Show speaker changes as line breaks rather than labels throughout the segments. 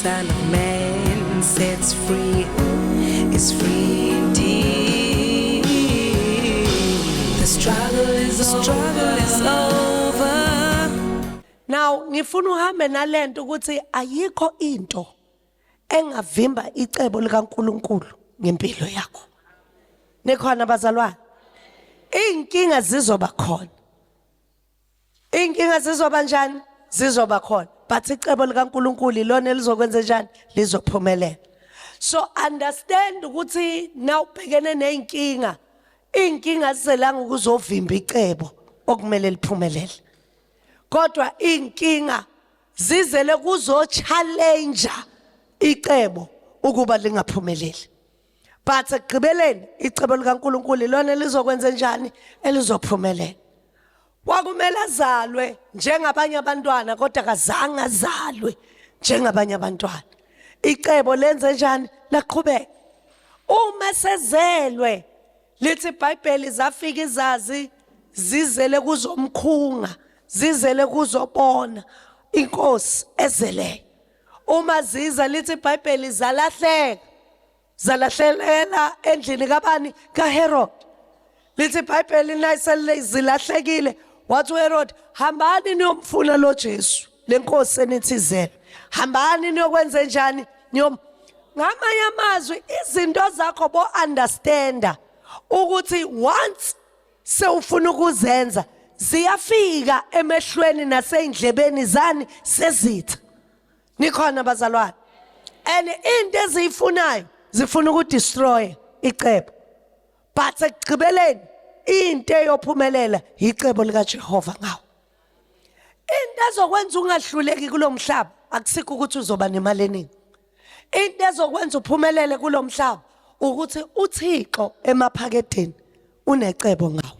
Son of Man sets free is free indeed. The struggle is the struggle is over.
Now ngifuna uhambe nalento ukuthi ayikho into engavimba icebo likaNkuluNkulu ngempilo yakho. Nikhona bazalwane? Inkinga zizoba khona. Inkinga zizoba njani? Zizoba khona. But icebo likaNkuluNkulu ilona elizokwenza njani? Lizophumelela. So understand ukuthi nawubhekene nezinkinga, inkinga zizelanga ukuzovimba icebo okumele liphumelele. Kodwa inkinga zizele kuzo challenge icebo ukuba lingaphumeleli. But ekugqibeleni icebo likaNkuluNkulu ilona elizokwenza njani? Elizophumelela. Kwakumele azalwe njengabanye abantwana kodwa akazange azalwe njengabanye abantwana. Icebo lenze njani? Laqhubeka. Uma sezelwe lithi iBhayibheli zafika izazi zizele kuzomkhunga, zizele kuzobona inkosi ezeleyo. Uma ziza lithi iBhayibheli zalahleka. Zalahlelela endlini kabani? KaHerod. Lithi iBhayibheli nayisezilahlekile wathi uHerod hambani niyomfuna lo Jesu lenkosi enithi izelwe. Hambani niyokwenza njani? Niyom Ngamanye amazwi izinto zakho bo understanda ukuthi once sewufuna ukuzenza ziyafika emehlweni naseyindlebeni zani sezitha. Nikhona bazalwane? And into eziyifunayo zifuna ukudestroy icebo. But ekugqibeleni into eyophumelela icebo likaJehova ngawo. Into ezokwenza ungahluleki kulomhlaba akusikho ukuthi uzoba nemali eningi. Into ezokwenza uphumelele kulomhlaba ukuthi uThixo emaphaketheni unecebo ngawo.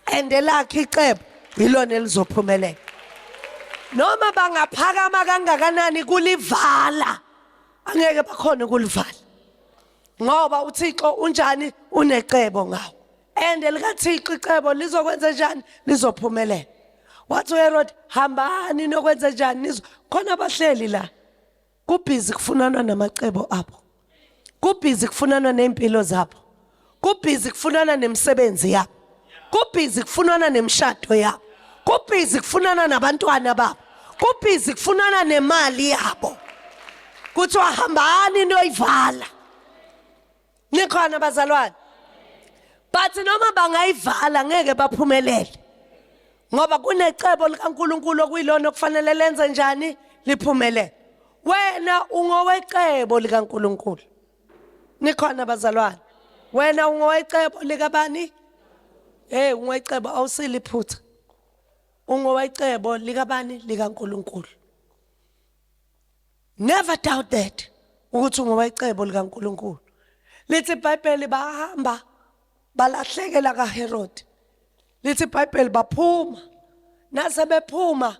And elakhe icebo yilona elizophumelela. Noma bangaphakama kangakanani kulivala angeke bakhona ukulivala. Ngoba uThixo unjani unecebo ngawo. And likaThixo icebo lizokwenza njani? Lizophumelela. Wathi uHerod hambani nokwenza njani nizo khona abahleli la. Kubhizi kufunanwa namacebo abo. Kubhizi kufunanwa nempilo zabo. Kubhizi kufunana nemisebenzi yabo. Kubhizi kufunana nemishado yabo. Kubhizi kufunana nabantwana babo. Kubhizi kufunana nemali yabo. Kuthiwa hambani niyoyivala. Nikhona bazalwane? But noma bangayivala ngeke baphumelele. Ngoba kunecebo likaNkuluNkulu okuyilona okufanele lenze njani liphumelele. Wena ungowecebo likaNkuluNkulu. Nikhona bazalwane? Wena ungowecebo likabani? Hey ungowecebo awusili iphutha. Ungowecebo likabani likaNkuluNkulu. Never doubt that ukuthi ungowecebo likaNkuluNkulu. Lithi iBhayibheli bahamba balahlekela kaHerod. Lithi iBhayibheli baphuma. Nase bephuma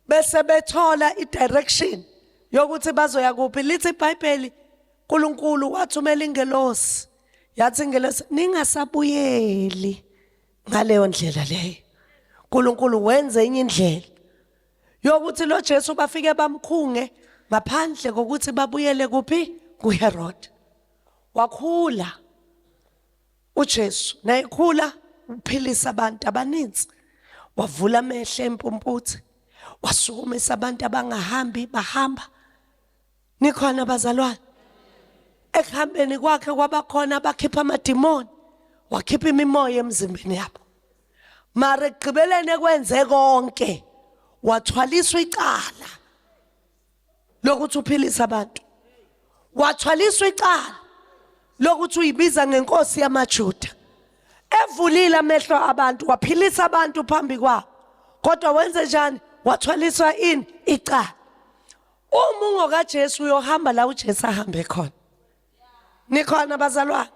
bese bethola idirection yokuthi bazoya kuphi. Lithi iBhayibheli uNkulunkulu wathumela ingelosi. Yathi ingelosi ningasabuyeli ngaleyo ndlela leyo. uNkulunkulu wenze enye indlela. Yokuthi lo Jesu bafike bamkhunge ngaphandle kokuthi babuyele kuphi kuHerod. Wakhula uJesu nayekhula uphilisa abantu abaninzi, wavula amehlo empumputhe, wasukumisa abantu abangahambi bahamba. Nikhona bazalwane? Ekuhambeni kwakhe kwabakhona abakhipha amadimoni, wakhipha imimoya emzimbeni yabo. Mara ekugqibeleni ekwenze konke wathwaliswa icala lokuthi uphilisa abantu. Wathwaliswa icala lokuthi uyibiza ngenkosi yamaJuda. Evulile amehlo abantu waphilisa abantu phambi kwabo. Kodwa wenze njani? Wathwaliswa ini? Icala. Uma ungokaJesu uyohamba la uJesu ahambe khona. Nikhona bazalwane?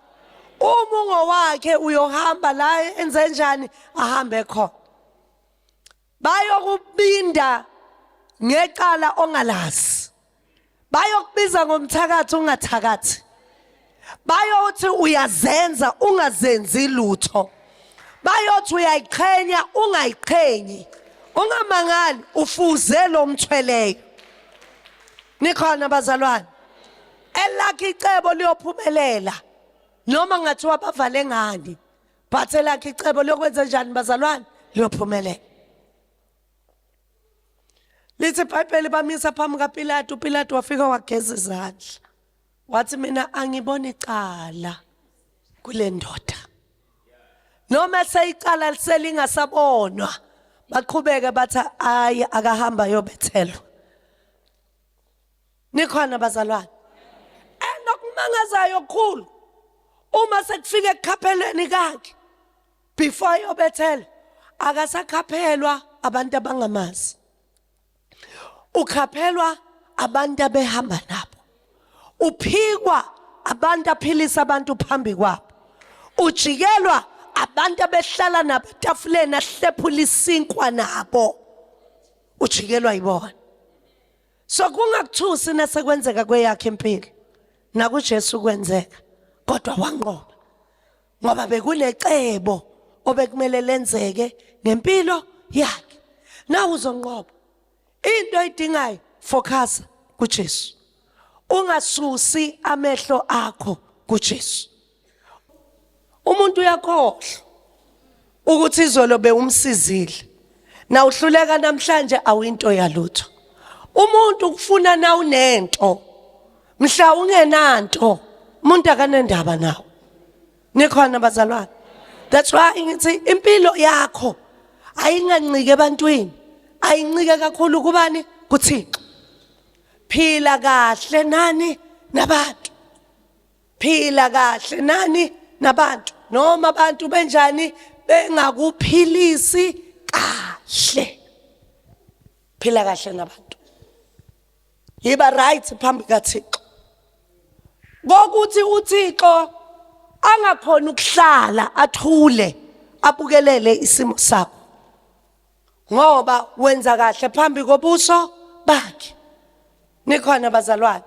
Uma ungowakhe uyohamba la enze njani ahambe khona. Bayokubinda ngecala ongalazi. Bayokubiza ngomthakathi ungathakathi. Bayothi uyazenza ungazenzi lutho. Bayothi uyayiqhenya ungayiqhenyi. Ungamangali ufuze lo mthweleyo. Nikhona bazalwane? Elakhe icebo liyophumelela noma ngathiwa bavale ngani, but elakhe icebo liyokwenza njani bazalwane? Liyophumelela. Lithi iBhayibheli bamisa phambi kaPilatu, uPilatu wafika wageza izandla. Wathi mina angiboni icala kule ndoda. Noma seyicala liselingasabonwa, baqhubeke bathi ayi akahamba yobethelwa. Nikhona bazalwane? Enokumangazayo okukhulu uma sekufika ekukhaphelweni kakhe before yobethelwa akasakhaphelwa abantu abangamazi. Ukhaphelwa abantu abehamba nabo. Uphikwa abantu aphilisa abantu phambi kwabo. Ujikelwa abantu abehlala nabo etafuleni ahlephula isinkwa nabo. Ujikelwa yibona. So kungakuthusi nasekwenzeka kweyakhe impilo. NakuJesu kwenzeka kodwa wanqoba. Ngoba bekunecebo obekumele lenzeke ngempilo yakhe. Nawe uzonqoba. Into oyidingayo focus kuJesu. Ungasusi amehlo akho kuJesu. Umuntu uyakhohlwa ukuthi izolo bewumsizile. Na uhluleka namhlanje awinto yalutho. Umuntu ukufuna na unento. Mhla ungenanto umuntu akanendaba nawe. Nikhona bazalwane? That's why ngithi impilo yakho ayingancike ebantwini. Ayincike kakhulu kubani? KuThixo. Phila kahle nani nabantu. Phila kahle nani nabantu. Noma abantu benjani bengakuphilisi kahle. Phila kahle nabantu. Yiba right phambi kaThixo. Kokuthi uThixo angakhona ukuhlala athule abukelele isimo sakho. Ngoba wenza kahle phambi kobuso bakhe. Nikhona bazalwane?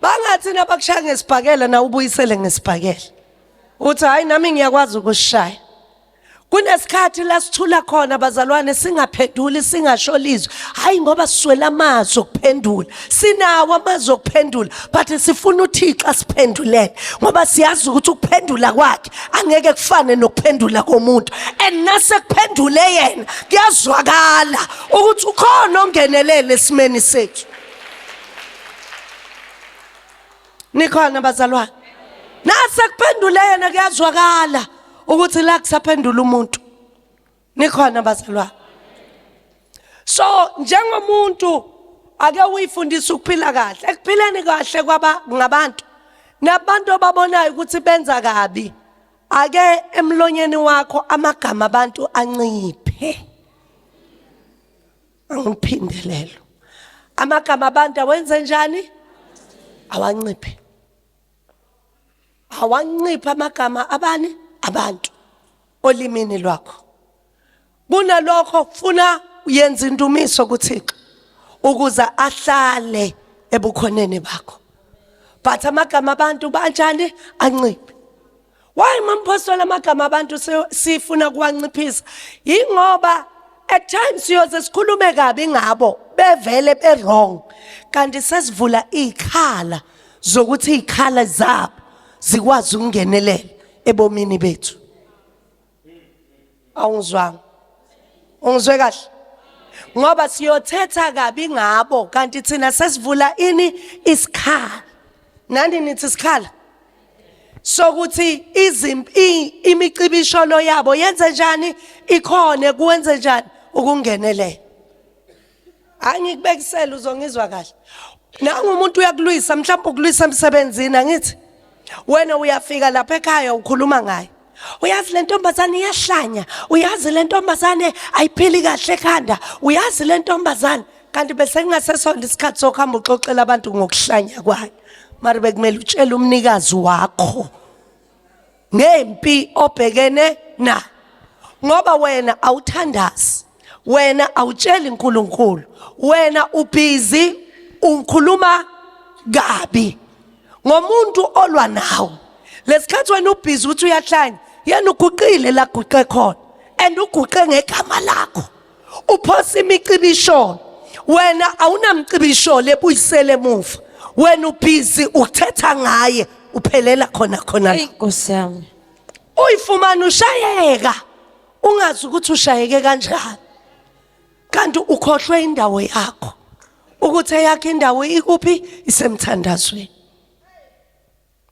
Bangathi nabakushaya ngesibhakela na ubuyisele ngesibhakela. Uthi hayi nami ngiyakwazi ukushaya. Kunesikhathi la sithula khona bazalwane singaphenduli singasho lizwi. Hayi ngoba siswele amazwi okuphendula. Sinawo amazwi okuphendula but sifuna uThixo asiphendulele ngoba siyazi ukuthi ukuphendula kwakhe angeke kufane nokuphendula komuntu. And nasekuphendule yena kuyazwakala ukuthi ukhona ongenelele esimeni sethu. Nikhona bazalwane? Nasekuphendule yena kuyazwakala ukuthi la kusaphendula umuntu. Nikhona bazalwane? So njengomuntu ake uyifundise ukuphila kahle. Ekuphileni kahle kwaba ngabantu nabantu ababonayo ukuthi benza kabi ake emlonyeni wakho amagama abantu anciphe. Angiphindelelo. Amagama abantu awenze njani? Awanciphe. Awanciphe amagama abani? Abantu olimini lwakho. Kunalokho funa uyenza indumiso kuThixo ukuze ahlale ebukhoneni bakho. But amagama abantu banjani? Anciphe. Why mampostoli amagama abantu sifuna kuwanciphisa? Yingoba at times siyoze sikhulume kabi ngabo bevele be wrong. Kanti sesivula izikhala zokuthi izikhala zabo zikwazi ukungenelela ebomini bethu. Awungizwanga? Ungizwe kahle? Ngoba siyothetha kabi ngabo kanti thina sesivula ini isikhala. Nani nithi isikhala? Sokuthi izimpi imicibisholo yabo yenze njani ikhone kuwenze njani ukungenelela. Angikubekisela uzongizwa kahle. Nangu umuntu uyakulwisa mhlawumbe ukulwisa emsebenzini angithi wena uyafika lapha ekhaya ukhuluma ngaye. Uyazi le ntombazane iyahlanya, uyazi le ntombazane ayiphili kahle ekhanda, uyazi le ntombazane kanti bese kungasesona isikhathi sokuhamba uxoxela abantu ngokuhlanya kwayo. Mara bekumele utshele umnikazi wakho ngempi obhekene na ngoba wena awuthandazi, wena awutsheli uNkulunkulu, wena ubhizi ukhuluma kabi ngomuntu olwa nawe. Lesikhathi wena ubhizi uthi uyahlanya, yena uguqile la guqe khona and uguqe ngegama lakho. Uphosa imicibisholo. Wena awunamcibisho lebuyisele emuva. Wena ubhizi uthetha ngaye uphelela khona khona.
Eyi Nkosi yami.
Uyifumana ushayeka ungazi ukuthi ushayeke kanjani. Kanti ukhohlwe indawo yakho. Ukuthi eyakho indawo ikuphi isemthandazweni.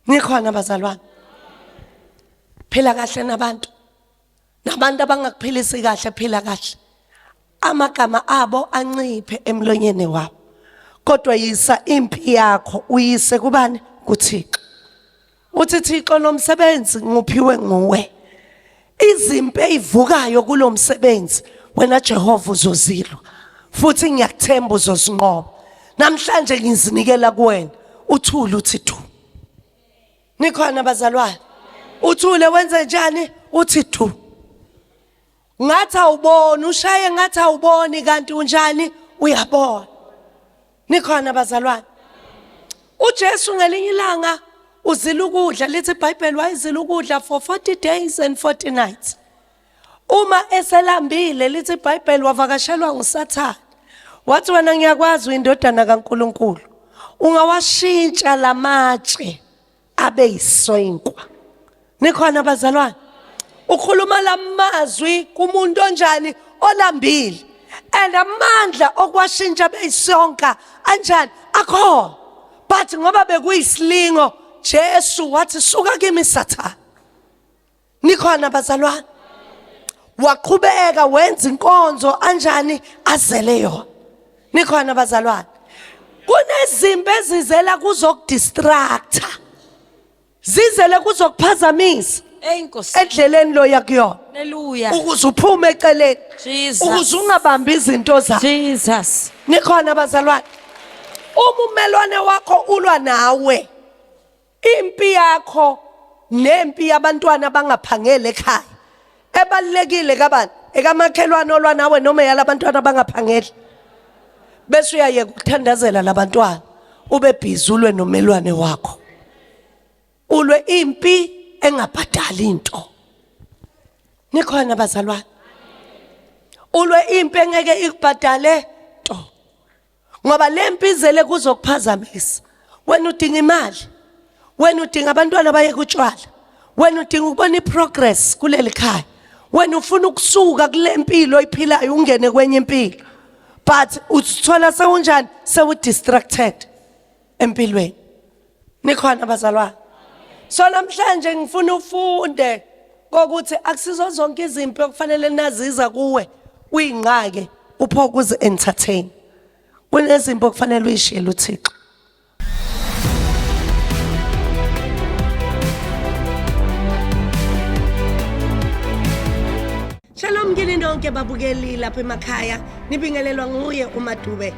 Nikhona bazalwane. Phila kahle nabantu. Nabantu abangakuphilisi kahle phila kahle. Amagama abo anciphe emlonyeni wabo. Kodwa yisa impi yakho uyise kubani kuThixo. Uthi Thixo lo msebenzi nguphiwe nguwe. Izimpi ezivukayo kulomsebenzi wena Jehova uzozilwa. Futhi ngiyakuthemba uzozinqoba. Namhlanje ngizinikela kuwena. Uthule uthi thu. Nikhona bazalwane. Uthule wenze njani? Uthi thu. Ngathi awuboni ushaye ngathi awuboni kanti unjani uyabona. Nikhona bazalwane. uJesu ngelinye ilanga uzila ukudla lithi iBhayibheli wayezila ukudla for 40 days and 40 nights. Uma eselambile lithi iBhayibheli wavakashelwa nguSathane. Wathi wena ngiyakwazi uyindodana kaNkuluNkulu. Ungawashintsha lamatshe abe yisoyinkwa. Nikhona bazalwane? Ukhuluma lamazwi kumuntu onjani olambile. And amandla okwashintsha beyisonka anjani akhona. But ngoba bekuyisilingo Jesu wathi suka kimi Sathane. Nikhona bazalwane? Waqhubeka wenza inkonzo anjani azele yona. Nikhona bazalwane? Kunezimpi ezizela kuzokudistracta. Zizele kuzokuphazamisa.
Eyi Nkosi.
Endleleni lo yakuyona.
Hallelujah.
Ukuze uphume eceleni.
Jesus.
Ukuze ungabambi izinto zakho.
Jesus.
Nikhona bazalwane? Uma ummelwane wakho ulwa nawe impi yakho nempi yabantwana abangaphangeli ekhaya ebalekile kabani ekamakhelwane olwa nawe noma yalabantwana abangaphangeli bese uyayeka ukuthandazela labantwana ube busy ulwe nomelwane wakho ulwe impi engabhadali into nikhona bazalwane ulwe impi engeke ikubhadale nto ngoba le mpi izele kuzokuphazamisa wena udinga imali wena udinga abantwana baye kutshwala wena udinga ukubona iprogress kuleli khaya wena ufuna ukusuka kule mpilo oyiphilayo ungene kwenye impilo but uzithola sewunjani sewu-distracted empilweni nikhona bazalwane so namhlanje ngifuna ufunde kokuthi akusizo zonke izimpi okufanele naziza kuwe uyinqake upho kuze entertain kunezimpi okufanele uyishiyele uThixo Shalom kini nonke babukeli lapha emakhaya nibingelelwa nguye uMadube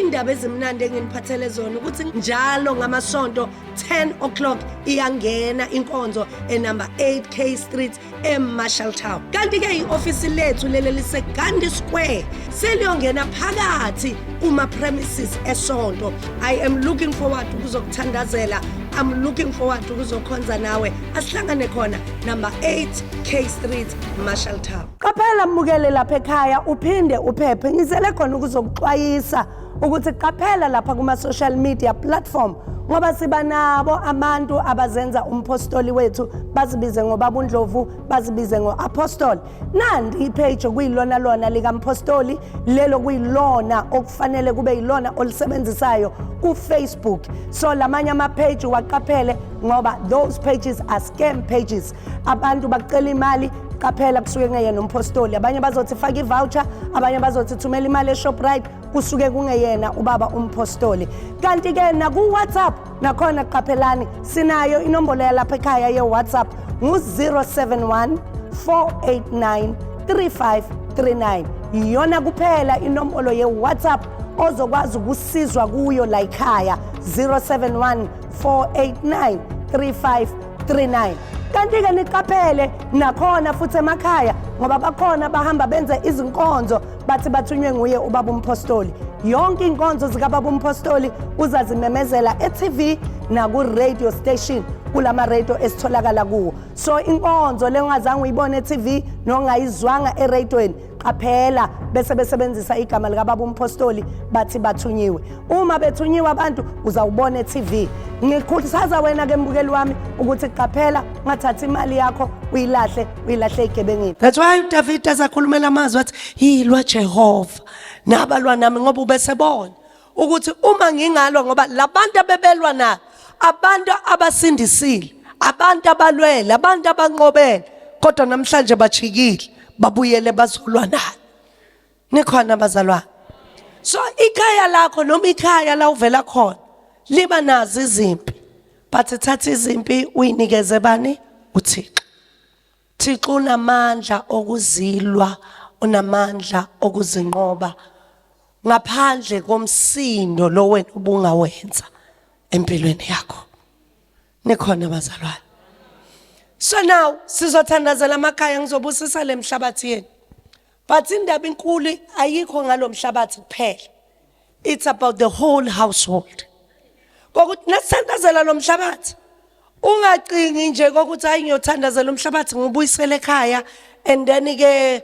Indaba ezimnandi enginiphathele zona ukuthi njalo ngamasonto 10 o'clock iyangena inkonzo enumber 8 K Street eMarshalltown. Kanti ke iofisi lethu leli liseGandhi Square seliyongena phakathi kuma premises esonto. I am looking forward ukuzokuthandazela. I'm looking forward ukuzokhonza nawe. Asihlangane khona number 8 K Street Marshalltown. Qaphela mbukele lapha ekhaya uphinde uphephe ngizele khona ukuzokuxwayisa ukuthi qaphela lapha kuma social media platform ngoba siba nabo abantu abazenza umpostoli wethu bazibize ngobaba uNdlovu bazibize ngo-apostoli nandi ipage okuyilona lona likampostoli lelo kuyilona okufanele kube yilona olisebenzisayo ku-Facebook so lamanye ama-page waqaphele ngoba those pages are scam pages abantu bakucela imali qaphela kusuke kungeyena umpostoli abanye bazothi faka i-voucher abanye bazothi thumela imali eshoprite kusuke kungeyena ubaba umpostoli kanti-ke naku-whatsapp nakhona qaphelani sinayo inombolo yalapha ekhaya ye-whatsapp ngu-071 489 3539 iyona kuphela inombolo ye-whatsapp ozokwazi ukusizwa kuyo la ekhaya 071 489 3539 39 kanti-ke niqaphele nakhona futhi emakhaya ngoba bakhona bahamba benze izinkonzo bathi bathunywe nguye ubaba umphostoli yonke inkonzo zikababa umphostoli uzazimemezela e-tv naku-radio station kulama radio esitholakala kuwo so inkonzo le ungazange uyibone e-tv nongayizwanga eradweni Qaphela, bese besebenzisa igama likababa umpostoli, bathi bathunyiwe. Uma bethunyiwe abantu uzawubona e-TV. Ngikhuthaza wena ke mbukeli wami ukuthi qaphela, ungathathi imali yakho uyilahle, uyilahle egebengini. That's why uDavid azakhulumela amazwi athi yilwa Jehova nabalwa nami, ngoba ubesebona ukuthi uma ngingalwa, ngoba labantu abebelwa na abantu abasindisile, abantu abalwele, abantu abanqobele, kodwa namhlanje bajikile, babuyele bazolwa naye. Nikhona bazalwane? So ikhaya lakho noma ikhaya la uvela khona liba nazo izimpi, but thatha izimpi uyinikeze bani? UThixo. Thixo unamandla okuzilwa, unamandla okuzinqoba ngaphandle komsindo lo wena ubungawenza empilweni yakho. Nikhona bazalwane? So now sizothandazela amakhaya, ngizobusisa le mhlabathi yenu, but indaba inkulu ayikho ngalomhlabathi kuphela, it's about the whole household. Kokuthi nasithandazela lo mhlabathi, ungacingi nje kokuthi hayi, ngiyothandazela umhlabathi ngibuyisele ekhaya and then ke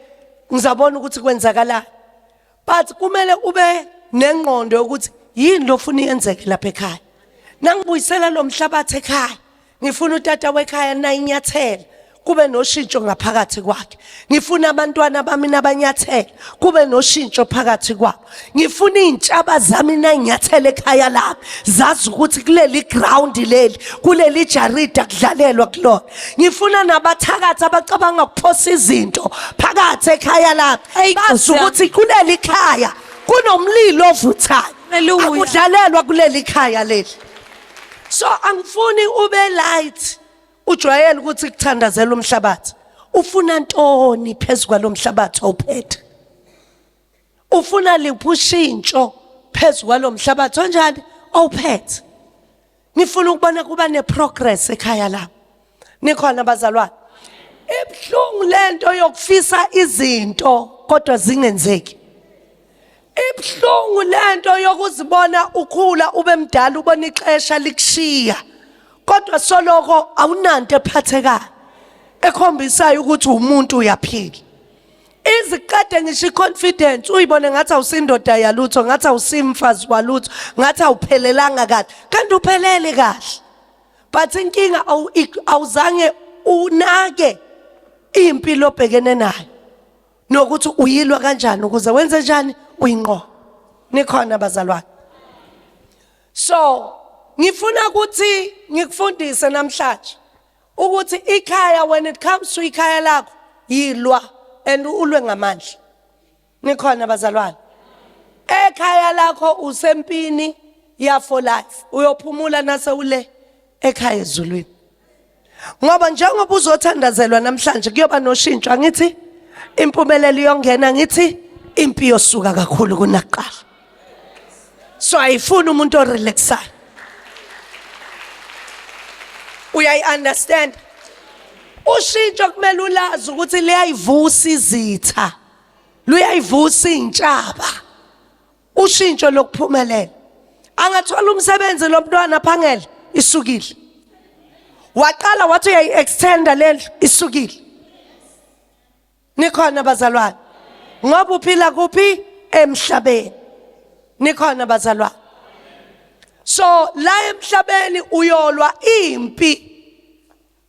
ngizabona ukuthi kwenzakalani, but kumele ube nengqondo yokuthi yini lofuna iyenzeke lapha ekhaya. Nangibuyisela lo mhlabathi ekhaya, ngifuna utata wekhaya nayinyathela kube noshintsho ngaphakathi kwakhe, ngifuna abantwana bami nabanyathela kube noshintsho phakathi kwabo, ngifuna iy'ntshaba zami nayinyathela ekhaya lami zazi ukuthi kuleli ground leli, kuleli jarida kudlalelwa kulona, ngifuna nabathakathi abacabanga ukuphosa izinto phakathi ekhaya lami
Eyi,
bazi
Nkosi yami.
ukuthi kuleli khaya kunomlilo ovuthayo.
Hallelujah.
Akudlalelwa kuleli khaya leli. So angifuni ube light, ujwayele ukuthi kuthandazela umhlabathi. Ufuna ntoni phezu kwalomhlabathi awuphethe? Ufuna liphi ushintsho phezu kwalomhlabathi onjani awuphethe? Ngifuna ukubona kuba neprogress ekhaya lami. Nikhona bazalwane? Ibuhlungu lento yokufisa izinto kodwa zingenzeki. Ibuhlungu lento yokuzibona ukhula ube mdala, ubona ixesha likushiya, kodwa soloko awunanto ephathekayo ekhombisayo ukuthi umuntu uyaphila. Iziqede ngisho i-confidence, uyibone ngathi awusindoda yalutho, ngathi awusimfazi walutho, ngathi awuphelelanga kahle, kanti uphelele kahle, but inkinga awuzange unake impilo obhekene nayo nokuthi uyilwa kanjani ukuze wenze njani uyinqobe. Nikhona bazalwane? So ngifuna ukuthi ngikufundise namhlanje ukuthi ikhaya, when it comes to ikhaya lakho, yilwa and ulwe ngamandla. Nikhona bazalwane? Ekhaya lakho usempini ya for life, uyophumula nase ule ekhaya ezulwini, ngoba njengoba uzothandazelwa namhlanje kuyoba noshintsho, angithi impumelelo iyongena, ngithi impi yosuka kakhulu kunakuqala. So ayifuni umuntu orelaxayo, uyayi-understand? Ushintsho kumele ulazi ukuthi liyayivusa izitha, luyayivusa iy'ntshaba ushintsho lokuphumelela. Angathola umsebenzi lo mntwana, phangele, isukile. Waqala wathi uyayi-extenda lendlu, isukile. Nikhona bazalwane? Ngoba uphila kuphi? Emhlabeni. Nikhona bazalwane? So la emhlabeni uyolwa impi,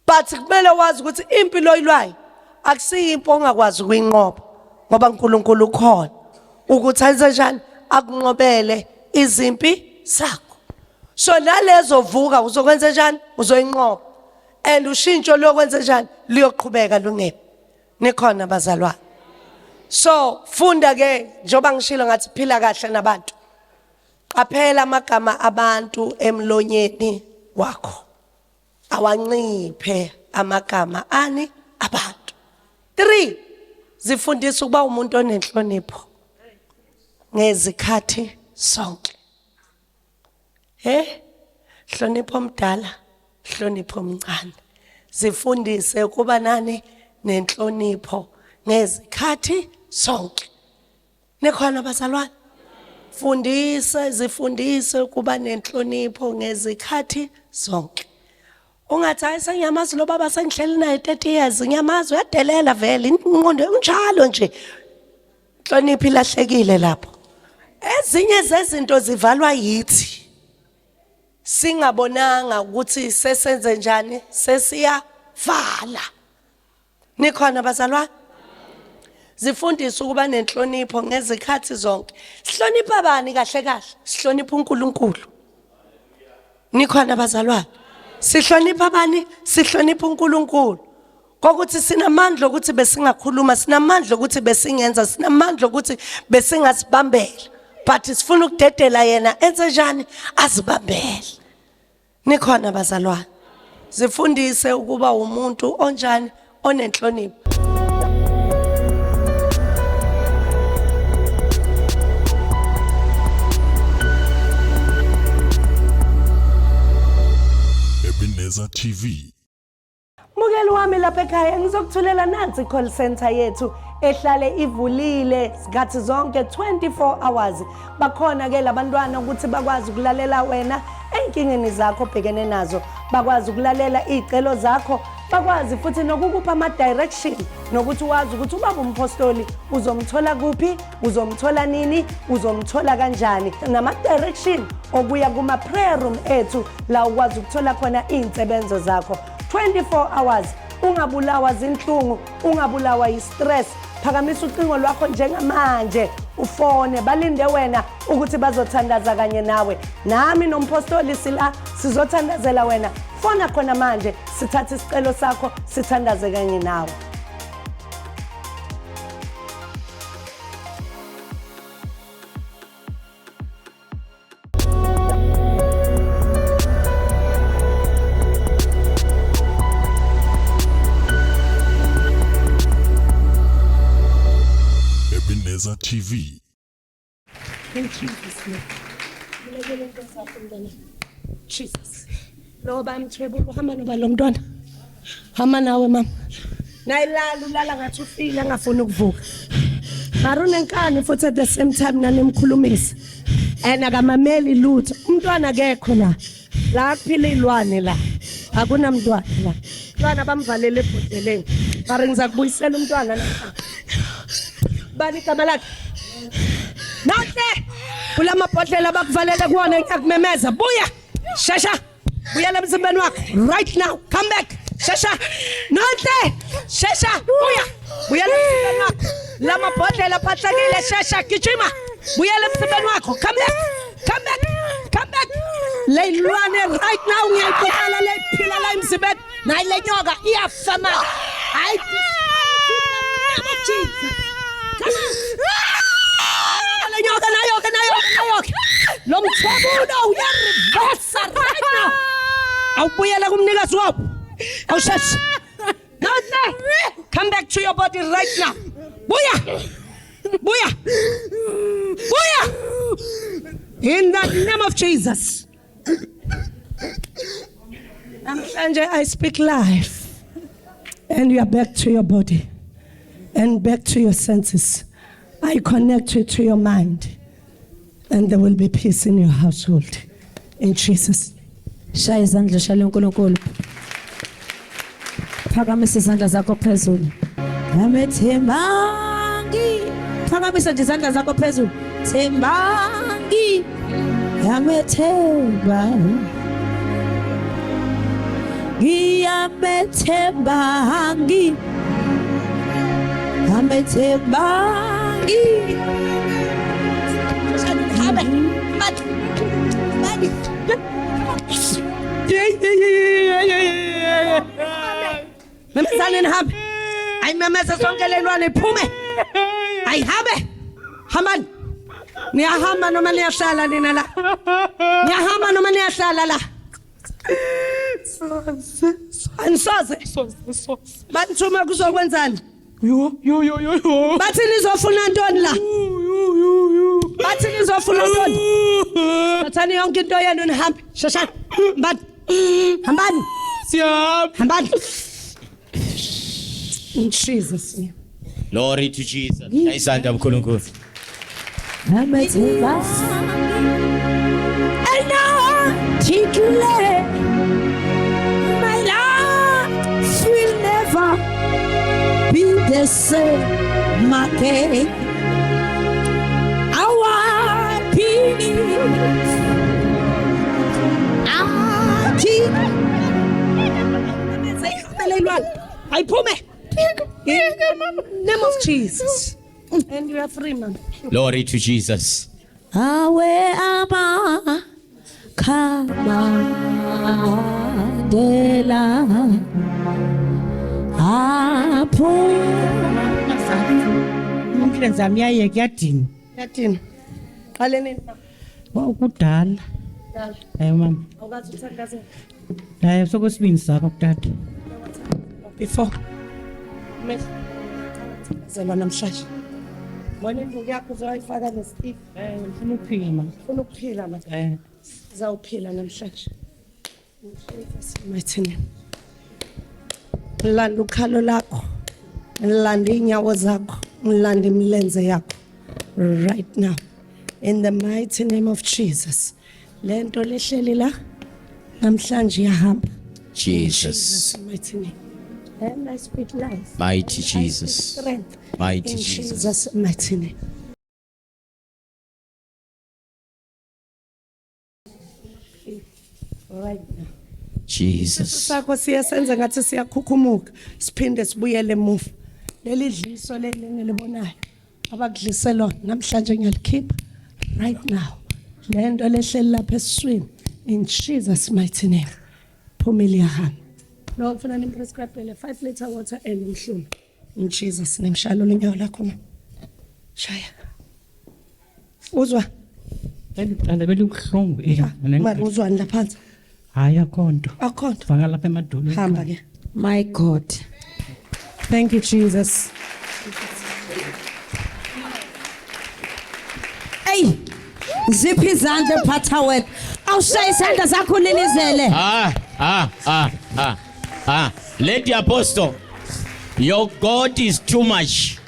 but kumele wazi ukuthi impi loyilwayo akusiyimpi ongakwazi ukuyinqoba, ngoba uNkulunkulu ukhona ukuthi ayenze njani akunqobele izimpi zakho. So nalezo vuka uzokwenza njani? Uzoyinqoba, and ushintsho lokwenza njani luyoqhubeka lungephi. Nikhona bazalwane? So funda ke, njengoba ngishilo ngathi phila kahle nabantu, qaphela amagama abantu emlonyeni wakho, awanciphe amagama ani abantu. 3, zifundisa ukuba umuntu onenhlonipho ngezikhathi sonke. Hlonipho omdala, hlonipho omncane. Zifundise ukuba nani? Nenhlonipho ngezikhathi sonke. Nikhona bazalwane? Fundise, zifundise ukuba nenhlonipho ngezikhathi zonke. Ungathi hayi, sengiyamazi lo baba, sengihleli naye 30 years, ngiyamazi uyadelela vele, ingqondo unjalo nje. Inhlonipho ilahlekile lapho. Ezinye zezinto zivalwa yithi. Singabonanga ukuthi sesenze njani, sesiyavala. Nikhona bazalwane? Zifundise ukuba nenhlonipho ngezikhathi zonke. Sihlonipha bani kahle kahle? Sihlonipha uNkulunkulu. Nikhona bazalwane? Sihlonipha bani? Sihlonipha uNkulunkulu. Kokuthi sinamandla ukuthi besingakhuluma, sinamandla ukuthi besingenza, sinamandla ukuthi besingasibambela. But sifuna ukudedela yena enze njani? Azibambele. Nikhona bazalwane? Zifundise ukuba umuntu onjani onenhlonipho.
Ebenezer TV.
Mukeli wami lapha ekhaya ngizokuthulela nansi call center yethu ehlale ivulile sikhathi zonke 24 hours. Bakhona ke labantwana ukuthi bakwazi ukulalela wena ey'nkingeni zakho obhekene nazo, bakwazi ukulalela iy'celo zakho, bakwazi futhi nokukupha ama-direction nokuthi wazi ukuthi ubaba umphostoli uzomthola kuphi, uzomthola nini, uzomthola kanjani, nama-direction okuya kuma-prayer room ethu la ukwazi ukuthola khona iy'nsebenzo zakho 24 hours. Ungabulawa zinhlungu, ungabulawa yi-stress. Phakamisa ucingo lwakho njengamanje ufone, balinde wena ukuthi bazothandaza kanye nawe. Nami nomphostoli sila sizothandazela wena. Fona khona manje, sithathe isicelo sakho sithandaze kanye nawe.
Ebenezer TV.
In Jesus name. Ngilekele into zakho mntwana. Jesus. Lo bamthwebula uhamba noba lo mntwana. Hamba nawe mama. Nayilala ulala ngathi ufile angafuni ukuvuka. Mara unenkani futhi at the same time nanimkhulumisa. And akamameli lutho. Umntwana akekho la. La kuphila izilwane la. Akunamntwana la. Umntwana bamvalele ebhodeleni. Mara ngizakubuyisela umntwana namhlanje. Bani igama lakhe? Nahle! Kulamabhodlela abakuvalele kuwona ngiyakumemeza. Buya! Shesha! Buyela emzimbeni wakho right now. Come back. Shesha. Nonhle. Shesha. Buya. Buyela emzimbeni wakho. Lamabhodlela aphathekile. Shesha gijima. Buyela emzimbeni wakho. Come back. Come back. Come back. Leyilwane right now ngiyayibulala leyiphila la emzimbeni. Nayi le nyoka iyafa manje. I name of Jesus. Come on. Le nyoka nayo ke nayo ke nayo ke. Lo mthwebulo uyareversa right now. Awubuyela kumnikazi wawo. Awusheshe. Nonhle. Come back to your body right now. Buya. Buya. Buya. In the name of Jesus. Namhlanje I speak life and you are back to your body and back to your senses. I connect you to your mind and there will be peace in your household. In Jesus.
Shaya izandla shale uNkulunkulu. Phakamisa izandla zakho phezulu. Yamethembangi. Phakamisa nje izandla zakho phezulu. Thembangi. Yamethemba. Ngiyamethembangi. Yamethembangi.
Habe. Badi. Badi. Memezani nihambe. Ayimemeze sonke le lwane iphume. Ayihambe. Hambani. Niyahamba noma niyahlala nina la? Niyahamba noma niyahlala la? Anisoze. Banithuma kuzokwenzani?
Yo yo yo yo yo.
Bathi nizofuna ntoni la?
Yo yo yo.
Bathi nizofuna ntoni? Thathani yonke into yenu nihambe. Sheshani. Hambani. Hambani.
Siyahamba.
Hambani. In Jesus name.
Glory to Jesus. Shaya isandla uNkulunkulu.
Yamethemba. And I declare my life will never be the same again. Athi. Ihambele ilwane. Ayiphume.
In the name of Jesus. And you are free, man.
Glory to Jesus.
Awe ama khamandela apho.
Umlenze wami iyayeka, iyadinwa.
Yathini? Qale nini?
Kwakudala. Hayi mama.
Awukazi uthandaze
Hayi, sokwesibini sakho kutata.
before. Meh. Thandazelwa namhlanje. Bona induku yakho uzoyifaka nestif.
Ngifuna ukuphila mama.
Ufuna ukuphila ma. Uzawuphila namhlanje. In Jesus' mighty name. Landa ukhalo lakho. Landa inyawo zakho. Landa imilenze yakho. Right now. In the mighty name of Jesus. Lento lehleli la namhlanje iyahamba.
Jesus.
Jesus' mighty name. And I speak life.
Mighty
I speak
Jesus.
strength.
Mighty
In
Jesus.
Jesus' mighty name. Right now.
Jesus.
Sakho siyasenza ngathi siyakhukhumuka, siphinde sibuyele emuva. Leli dliso leli engilibonayo abakudlise lona namhlanje ngiyalikhipha right now. Lento lehleli lapha esiswini, in Jesus' mighty name. Phumile, yahamba. Lo kufuna nimprescribe 5 liter water and umhlume. In Jesus' name. Shaya lolu nyawo lakho ma. Shaya. Uzwa?
Belicala belibuhlungu eh.
Mara uzwani laphansi?
Hayi, akho nto.
Akho nto.
Vaka lapha emadolweni.
Hamba ke.
My God.
Thank you, Jesus.
Ey, ziphi izandla ephatha wena? Awushaye isandla sakho lilizele.
Ah, ah, ah, ah, ah. Lady Apostle, your God is too much.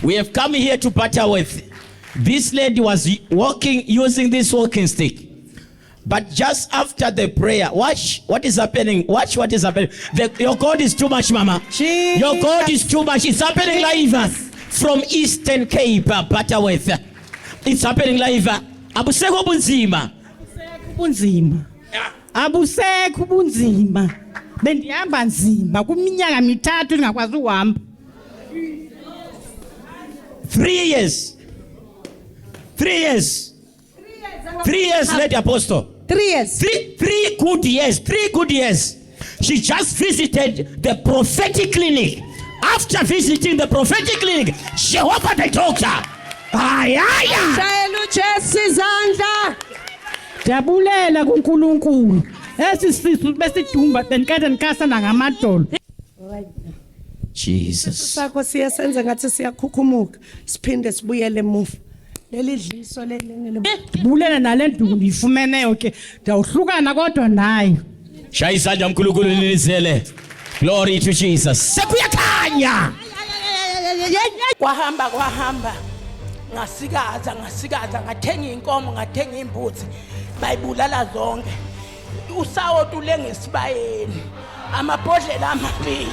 We have come here to Butterworth. This lady was walking using this walking stick. But just after the prayer, watch what is happening. Watch what is happening. Your God is too much, Mama. Your God is too much. It's happening live from Eastern Cape, Butterworth. It's happening live. Abusekho bunzima.
Ubunzima. Abusekho ubunzima. Bendihamba nzima kwiminyaka 3 ndingakwazi uhamba.
3 years. 3 years. 3 years, Lady Apostle.
3 years.
3 good years. 3 good years. She just visited the prophetic clinic. After visiting the prophetic clinic, Jehovah the doctor. Ay, ay, ay.
Shayela uJesu izandla.
Ndiyabulela kuNkulunkulu. Esi sisu besidumba bendikade ndikasana ngamadolo.
Jesus.
Sakho siyasenza ngathi siyakhukhumuka, siphinde sibuyele emuva. Leli dliso leli engilibona.
Ndibulela nale nduku ndiyifumeneyo ke. Ndiyawuhlukana kodwa nayo.
Shaya isandla uNkulunkulu lilizele. Glory to Jesus. Sekuyakhanya.
Kwahamba kwahamba, ngasikaza ngasikaza, ngathenga inkomo, ngathenga imbuzi, bayibulala zonke. Usawoti ulenga esibayeni, amabhodlela 2.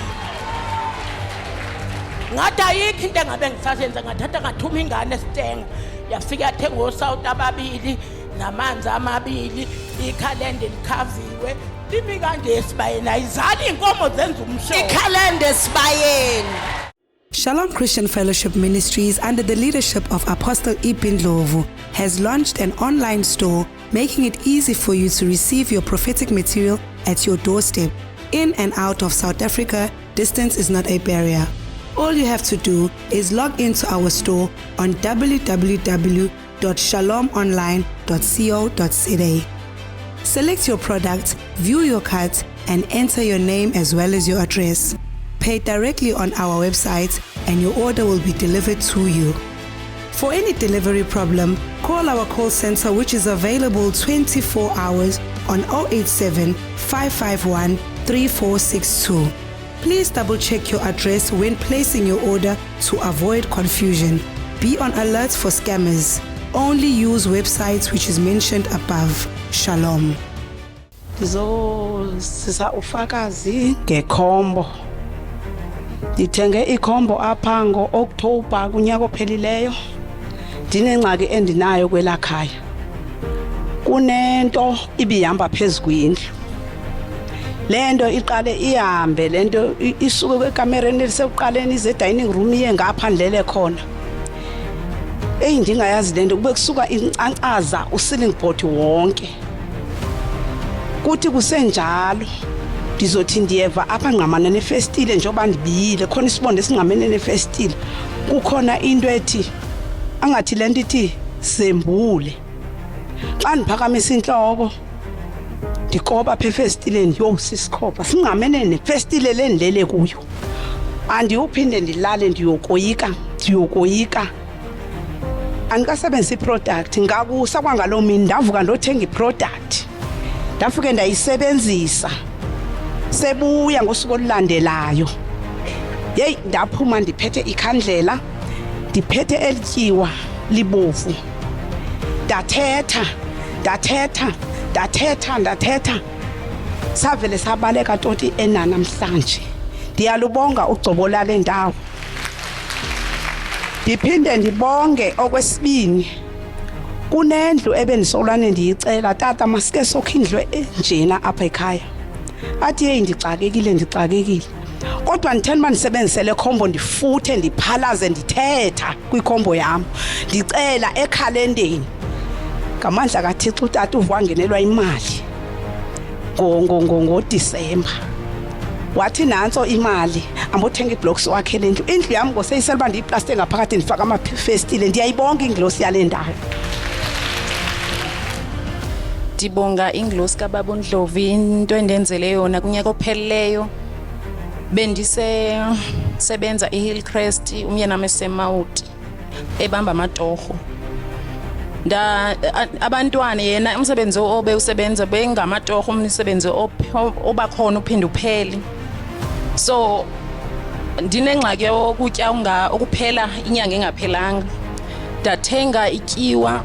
Ngathi ayikho into engabe ngisasenza. Ngathatha ngathuma ingane esitenga, yafika yathenga osawoti 2 namanzi 2. Ikhalende likhaviwe, limi kanje esibayeni, ayizali iy'nkomo, zenza umshono.
Ikhalende esibayeni.
Shalom Christian Fellowship Ministries, under the leadership of Apostle Ipindlovu, has launched an online store, making it easy for you to receive your prophetic material at your doorstep. In and out of South Africa, distance is not a barrier. All you have to do is log into our store on www.shalomonline.co.za. Select your product, view your cart, and enter your name as well as your address. Pay directly on our website, and your order will be delivered to you. For any delivery problem, call our call center, which is available 24 hours on 087 551 3462. Please double check your address when placing your order to avoid confusion. Be on alert for scammers. Only use websites which is mentioned above. Shalom.
Ndizozisa ufakazi ngekhombo. Ndithenge ikhombo apha ngo-Okthobha kunyaka ophelileyo. Ndinengxaki endinayo kwelaa khaya. Kunento ibihamba phezu kwindlu. Lento iqale ihambe lento isuke ekamereni elisekuqaleni ize dining room iye ngaphandle khona. Eyi ndingayazi lento kube kusuka incancaza uceiling board wonke. Kuthi kusenjalo ndizothi ndiyeva apha ngqamana nefestile njengoba ndibiyile khona isibonda esingqamene nefestile kukhona into ethi angathi le nto ithi sembule xa ndiphakamisa intloko ndikoba apha efestileni yho sisikhopha singqamene nefestile le ndilele kuyo andiyophinde ndilale ndiyokoyika ndiyokoyika andikasebenzisa iproduct ngakusa kwangaloo mini ndavuka ndothenga iproduct ndafike ndayisebenzisa sebuya ngosuku olulandelayo yeyi ndaphuma ndiphethe ikhandlela ndiphethe elityiwa libovu ndathetha ndathetha ndathetha ndathetha savele sabaleka toti enanamhlanje ndiyalubonga ugcobo lale ndawo ndiphinde ndibonge okwesibini kunendlu ebendisolwane ndiyicela tata masike sokho indlu enjena apha ekhaya athi yeyi ndixakekile ndixakekile kodwa nditheni uba ndisebenzise le khombo ndifuthe ndiphalaze ndithetha kwikhombo yam ndicela ekhalendeni ngamandla kathixo utata uve wangenelwa imali ngodisemba wathi nantso imali ambothenga iblocks wakhe le ndlu indlu yam ngoseyisela uba ndiyiplaste ngaphakathi ndifake amafestile ndiyayibonga inglosi yale ndawo
Ndibonga inglosi kababa uNdlovu into endenzele yona kunyaka opheleleyo bendise sebenza eHillcrest umyeni wam esemawuti ebamba amatorho nda abantwana yena umsebenzi obe usebenza bengamatoho umsebenzi obakhona uphinde uphele so ndinengxaki yokutya okuphela inyanga engaphelanga ndathenga ityiwa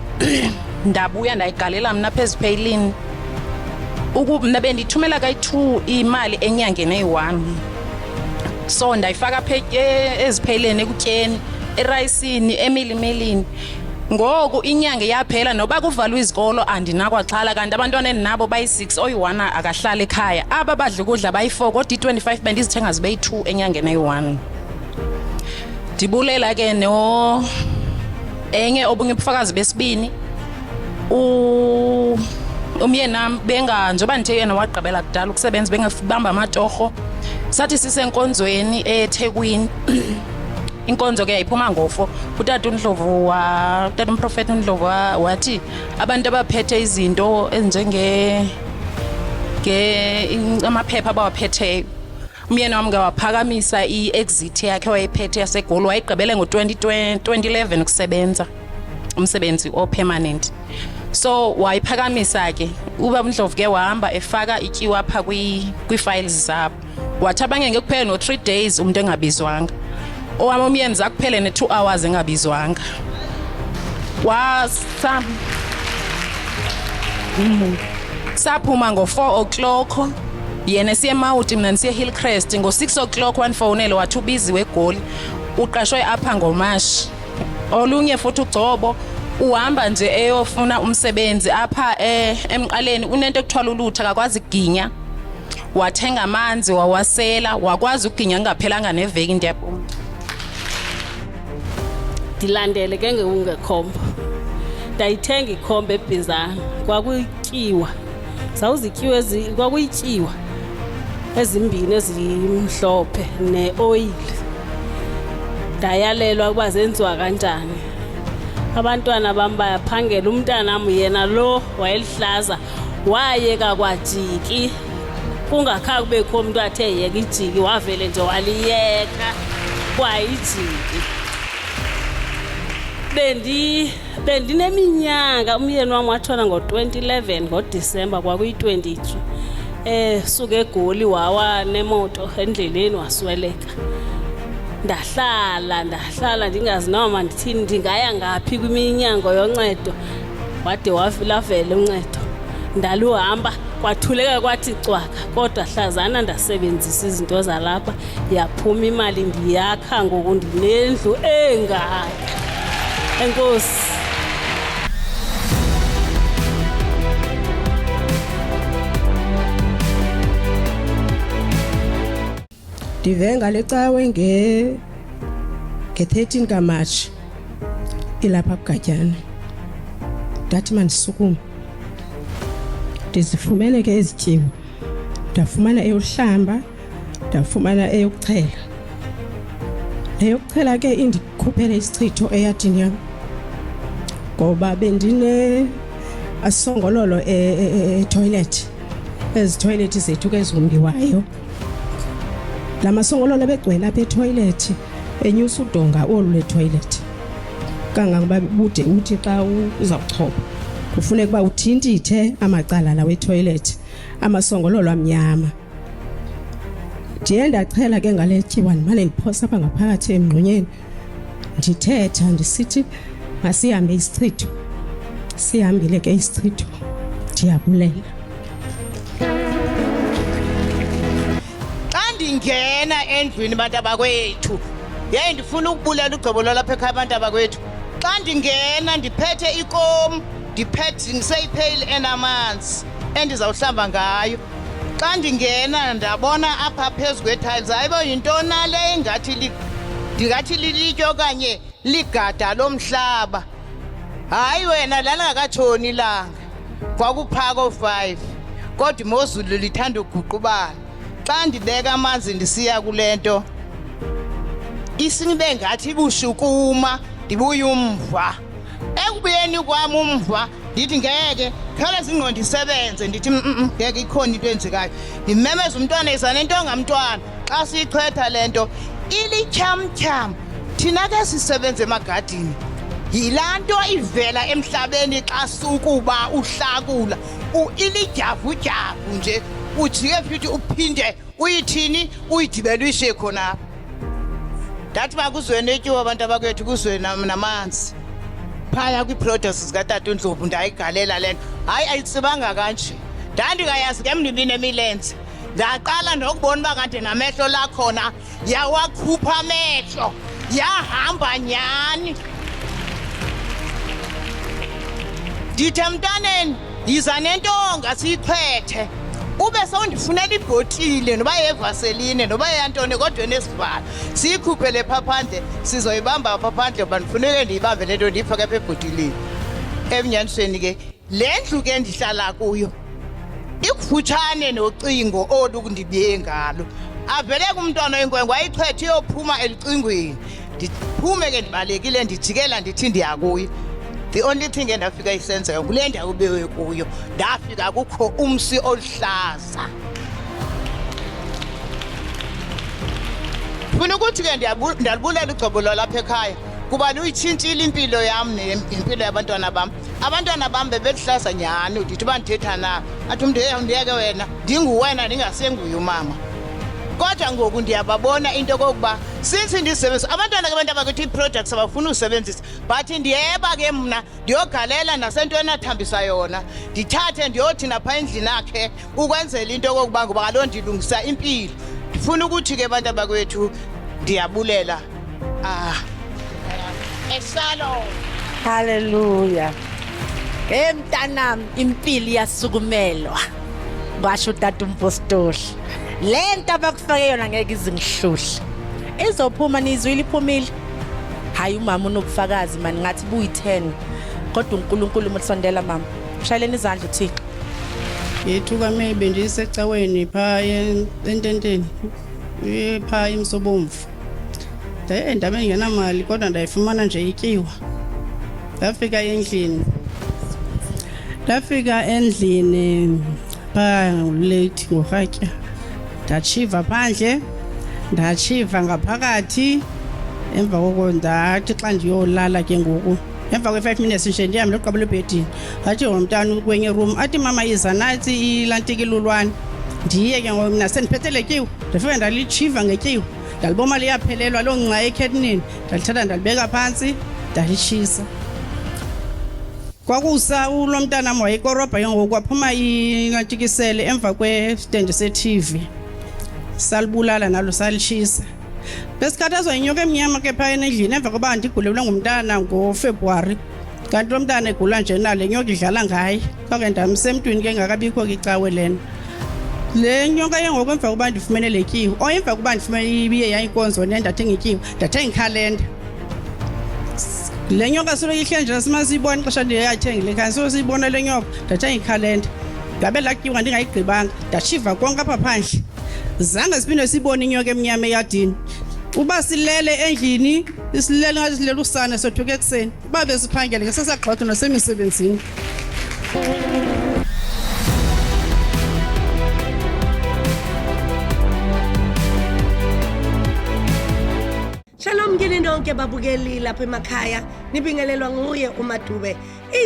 ndabuya ndayigalela mna phezu pheyilini mna bendithumela kayi-two imali enyangeni eyi-one so ndayifaka e, ezipheleni ekutyeni erayisini emilimelini ngoku inyanga iyaphela noba kuvalwa izikolo andinakwaxhala kanti abantwana endinabo bayi-six oyi-one akahlali ekhaya aba badla ukudla bayi-four kodwa i-twenty-five bendizithenga zibe yi-two enyangeni eyi-one ndibulela ke no enye obunye ubufakazi besibini umyenam benga njengoba ndithe yena wagqibela kudala ukusebenza bengabamba amatorho sathi sisenkonzweni eThekwini inkonzo ke yayiphuma ngofo utata uNdlovu wa utata umprofeti uNdlovu wathi abantu abaphethe izinto ezinjenge nge amaphepha abawaphetheyo umyeni wam ngawaphakamisa i-exit yakhe wayephethe yasegoli wayegqibele ngo-2011 ukusebenza umsebenzi opermanent so wayiphakamisa ke uba uNdlovu ke wahamba efaka ityiwa apha kwii-files zabo wathi abanye ngekuphele no-3 days umuntu engabizwanga owam umyeni zakuphele ne-2 hours engabizwanga wasa saphuma ngo-4 o'clock yena siye emawuti mna ndisiye hillcrest ngo-6 o'clock wandifowunele wathi ubiziwe egoli uqashwe apha ngomashi olunye futhi ugcobo uhamba nje eyofuna umsebenzi apha eh, emqaleni unento ekuthiwa lulutha akakwazi kuginya wathenga amanzi wawasela wakwazi ukuginya kungaphelanga neveki ndiyabonga
ndilandele ke ngekungekhombo ndayithenga ikhombo ebhizana kwakutyiwa zawuzityiwa kwakuyityiwa ezimbini ezimhlophe neoyile ndayalelwa ukuba zenziwa kanjani abantwana bam bayaphangela umntanam yena lo wayelihlaza wayeka kwajiki kungakha kubekho umuntu athe yeka ijiki wavele nje waliyeka kwayijiki bendi bendineminyaka umyeni wam watshona ngo-2011 ngodisemba kwakuyi-23 eh suke egoli wawa nemoto endleleni wasweleka ndahlala ndahlala ndingazi noma ndithini ndingaya ngaphi kwiminyango yoncedo wade lavela uncedo ndaluhamba kwathuleka kwathi cwaka kodwa hlazana ndasebenzisa izinto zalapha yaphuma imali ndiyakha ngoku ndinendlu engaka enkosi.
Ndive ngale cawe nge nge-13 kaMatshi ilapha kuGatyana. Ndathi mandisukume. Ndizifumene ke ezityiwe. Ndafumana eyohlamba, ndafumana eyokuchela. Eyokuchela ke indikhuphele isichitho eyadini yam. Ngoba bendine asongololo etoilet. Ezi toilet zethu ke ezombiwayo. La masongololo ebegcwele apha etoilet enyusa udonga olu letoilet. Kangangoba bude uthi xa uzawuchopha kufuneka uba uthintithe amacala lawo etoilet amasongololo amnyama. Ndiye ndachela ke ngale tyiwa ndimane ndiphosa apha ngaphakathi emngxunyeni ndithetha ndisithi masihambe isichitho. Sihambile ke isichitho, ndiyabulela.
Xa ndingena endlwini bantu abakwethu, yeyi ndifuna ukubulela ugcobo lwalapha ekhaya abantu abakwethu. Xa ndingena ndiphethe ikomu, ndiphethe ndiseyipheyili enamanzi endizawuhlamba ngayo. Xa ndingena ndabona apha phezu kwee-tiles, hayi bo yintoni na le ingathi ndingathi lilitye okanye ligada lomhlaba. Hayi wena lalingakatshoni ilanga, kwakuphaka oo-5 kodwa imozulu lithanda uguqubala. Xa ndibeka amanzi ndisiya kule nto isinibe ngathi ibushukuma ndibuye umva. Ekubuyeni kwam umva ndithi ngeke khawuleza ingqondo isebenze, ndithi ngeke ikhona into eyenzekayo. Ndimemeza umntwana, yiza nentonga mntwana. Xa siyichwetha le nto ilityhamtyham. Thina ke sisebenza emagadini, yilaa nto ivela emhlabeni xa sukuba uhlakula ilidyavudyavu nje, ujike futhi uphinde uyithini uyidibele uyishiye khonapha. Ndathi makuzwe netyiwa abantu abakwethu, kuzwe namanzi phaya kwii-products zikatata uNdlovu. Ndayigalela le nto, hayi ayitsibanga kanje. Ndandingayazi ke mna ibinemilenze, ndaqala nokubona uba kanti namehlo lakhona yawakhupha amehlo, yahamba nyhani. Ndithe emntaneni yiza nentonga siyichwethe, ube sewundifunela ibhotile noba yevaseline noba yeyantoni kodwa enesivalo, siyikhuphele phaa phandle, sizoyibamba phaa phandle uba ndifuneke ndiyibambe le nto ndiyifake apha ebhotileni. Ebunyanisweni ke le ndlu ke ndihlala kuyo ikufutshane nocingo olu ndibiye ngalo. Avele kumntwana oyinkwenkwe ayichwethe iyophuma elucingweni. Ndiphume ke ndibalekile ndijikela ndithi ndiya kuyo. The only thing endafika isenzeka kule ndawo ubewe kuyo, ndafika kukho umsi oluhlaza. Funa ukuthi ke ndiyalibulela ugcobo lwalapha ekhaya kuba luyitshintshile impilo yam nempilo yabantwana bam. Abantwana bam bebeluhlaza nyhani, ndithi uba ndithetha na athi umntu hey ndiyeke wena, ndinguwena ndingasenguye umama. Kodwa ngoku ndiyababona into yokokuba since ndisebenzisa abantwana ke abantu abakuthi ii-products abafuni usebenzisa, but ndiyeba ke mna ndiyogalela nasentweni athambisa yona, ndithathe ndiyothi napha endlini akhe ukwenzela into yokokuba ngoba kaloku ndilungisa impilo. Ndifuna ukuthi ke bantu abakwethu ndiyabulela.
Esalo. Hallelujah. Hey mntanami, impilo iyasukumelwa. Kwasho utata umpostoli. Le nto abakufake yona ngeke izingihluhle. Izophuma, nizwile iphumile. Hayi umama unobufakazi mani, ngathi buyi-10. Kodwa uNkulunkulu umsondela mama. Shayeleni izandla uThixo.
Yethu kaMay bendisecaweni phaa ententeni phaa eMsobomvu. Ndaye ndabe ndingenamali kodwa ndayifumana nje ityiwa. Ndafika endlini. Ndafika endlini phaa late ngorhatya. Ndatshiva phandle, ndatshiva ngaphakathi. Emva koko ndathi xa ndiyolala ke ngoku, emva kwe-5 minutes nje ndihambe ndoqabela ebhedini. Wathi ngomntana kwenye room, athi mama yiza nathi ilantikilulwane. Ndiye ke ngoku mna sendiphethe le tyiwa, ndafika ndalitshiva ngetyiwa. Ndaliboma liyaphelelwa loo ngca ekhethinini, ndalithatha ndalibeka phantsi ndalitshisa. Kwakusa ulo mntanam wayekorobha ke ngoku, kwaphuma ilantikisele emva kwestendi se-TV, salibulala nalo salitshisa. Besikhathazwa yinyoka emnyama ke phaya endlini emva koba ndigulelwe ngumntana ngoFebruwari. Kanti lo mntana egula nje nale nyoka idlala ngaye. Kwake ndamsa emntwini ke ngakabikho ke icawe lena. Le nyoka ke ngoku emva kokuba ndifumene le tyiwa, or emva kokuba ndifumene ibiye yayinkonzo ne ndathenga ityiwa, ndathenga ikhalenda. Le nyoka soloko ihleli nje simane siyibona ixesha ndiyayithenga le khaya, soloko siyibona le nyoka. Ndathenga ikhalenda. Ndabe laa tyiwa ndingayigqibanga, ndatshiva konke apha phandle. Zange siphinde siyibone inyoka emnyama eyadini. Uba silele endlini, silele ngathi silele usana, sothuka ekuseni. Uba besiphangele ngesasagxothwa nasemisebenzini.
Shalom kini nonke babukeli lapha emakhaya, nibingelelwa nguye uMadube.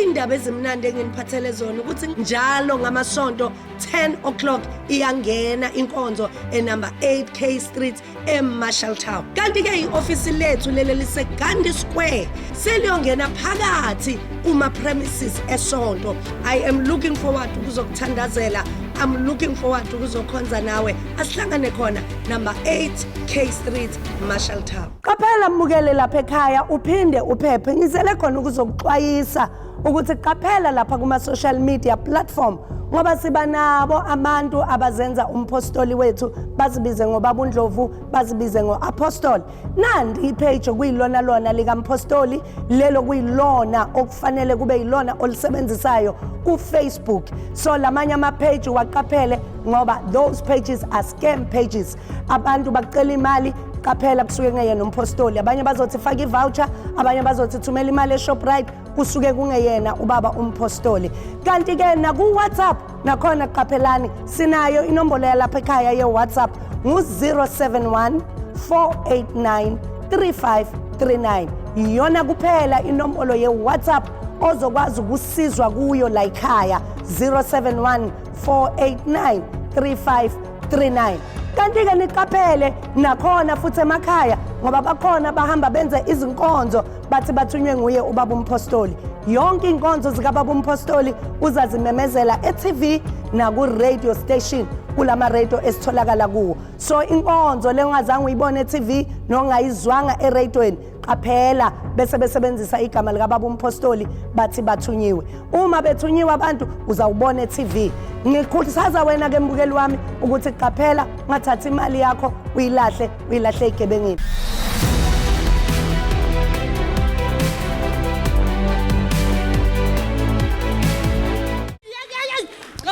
Indaba ezimnandi enginiphathele zona ukuthi njalo ngamasonto 10 o'clock iyangena inkonzo enumber 8 K Street eMarshalltown. Kanti ke iofisi lethu leli liseGandhi Square seliyongena phakathi kuma premises esonto. I am looking forward ukuzokuthandazela. I'm looking forward ukuzokhonza nawe. Asihlangane khona number 8 K Street, Marshalltown. Qaphela mbukele lapha ekhaya uphinde uphephe. Ngizele khona ukuzokuxwayisa ukuthi qaphela lapha kuma social media platform ngoba siba nabo abantu abazenza umpostoli wethu, bazibize ngobaba uNdlovu, bazibize ngo-apostoli. Nandi ipage okuyilona lona likampostoli, lelo kuyilona okufanele kube yilona olisebenzisayo ku-Facebook. So lamanye ama-page waqaphele ngoba those pages are scam pages. Abantu bakucela imali, qaphela, kusuke kungeyena umpostoli. Abanye bazothi faka i-voucher, abanye bazothi thumela imali eShoprite, kusuke kungeyena ubaba umpostoli. Kanti ke naku-WhatsApp nakhona qaphelani, sinayo inombolo yalapha ekhaya ye-WhatsApp ngu-071 489 3539. Iyona kuphela inombolo ye-WhatsApp ozokwazi ukusizwa kuyo la ekhaya, 071 489 3539. Kanti-ke niqaphele nakhona futhi emakhaya ngoba bakhona bahamba benze izinkonzo bathi bathunywe nguye ubaba umpostoli. Yonke inkonzo zikababa umpostoli uzazimemezela e-TV naku-radio station, kulama radio esitholakala kuwo. So inkonzo le ongazange uyibone e-TV nongayizwanga eradioweni, qaphela, bese besebenzisa igama likababa umpostoli bathi bathunyiwe. Uma bethunyiwe abantu uzawubona e-TV. Ngikhuthaza wena ke mbukeli wami ukuthi qaphela, ungathathi imali yakho uyilahle, uyilahle egebengeni.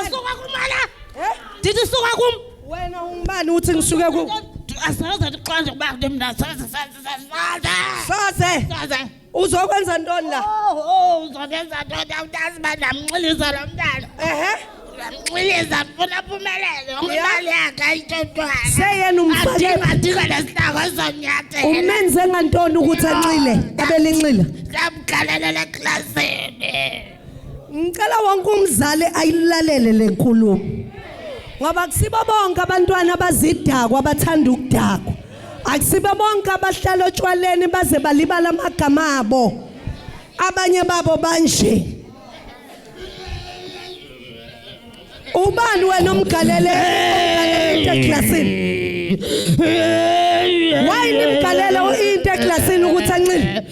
Suka kumala. Ndithi suka kum.
Wena ungubani uthi ngisuke ku?
Asaze ndixande kuba mna saze saze saze.
Saze.
Saze.
Uzokwenza ntoni la?
Oh, uzokwenza ntoni? Awutazi uba ndamnxilisa lo mntana.
Ehe.
Ndamnxilisa ndifuna aphumelele. Yonke imali yakhe ayintshontshwana.
Seyena umfake.
Adinga nesihlangu esizomnyathela.
Umenze ngantoni ukuthi anxile? Abelinxila.
Ndamgalelela eklasini.
Ngicela wonke umzali ayilalele le nkulumo. Ngoba kusibo bonke abantwana abazidakwa abathanda ukudakwa. Akusibo bonke abahlala otshwaleni baze balibala amagama abo. Abanye babo banje. Ubani wena omgalele into eklasini? Why nimgalele into eklasini ukuthi anxile?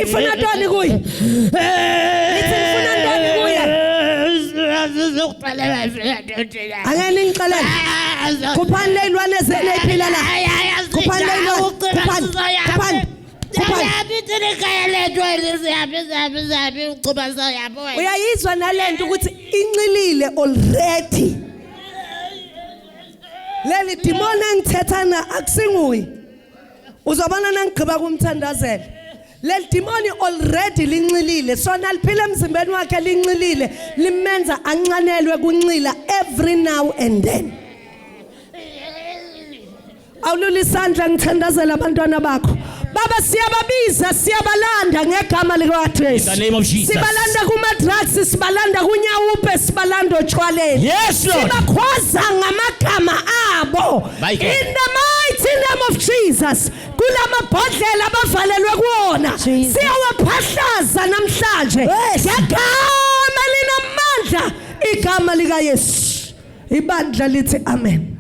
Ifuna ntoni kuye? Nithi nifuna ntoni kuye? Angeke ningixelele. Khuphani ley'lwane zenu ey'phila la. Khuphani ley'lwane. Khuphani. Khuphani. Khuphani. Uyayizwa nalento ukuthi inxilile already. Leli demon engithethana akusinguye. Uzobona nangigqiba kumthandazela. Leli demoni already linxilile. Sona liphila emzimbeni wakhe linxilile, limenza anxanelwe kunxila every now and then. Awulula isandla ngithandazela abantwana bakho. Baba, siyababiza, siyabalanda ngegama likaJesu.
In the name of Jesus.
Sibalanda kuma drugs, sibalanda kunyawupe, sibalanda otshwaleni.
Yes, Lord.
Sibakhwaza ngamagama abo.
My God.
In the mighty name of Jesus. Kulamabhodlela abavalelwe kuwona. Siyawaphahlaza namhlanje. Ngegama linamandla, igama lika Yesu. Ibandla lithi amen.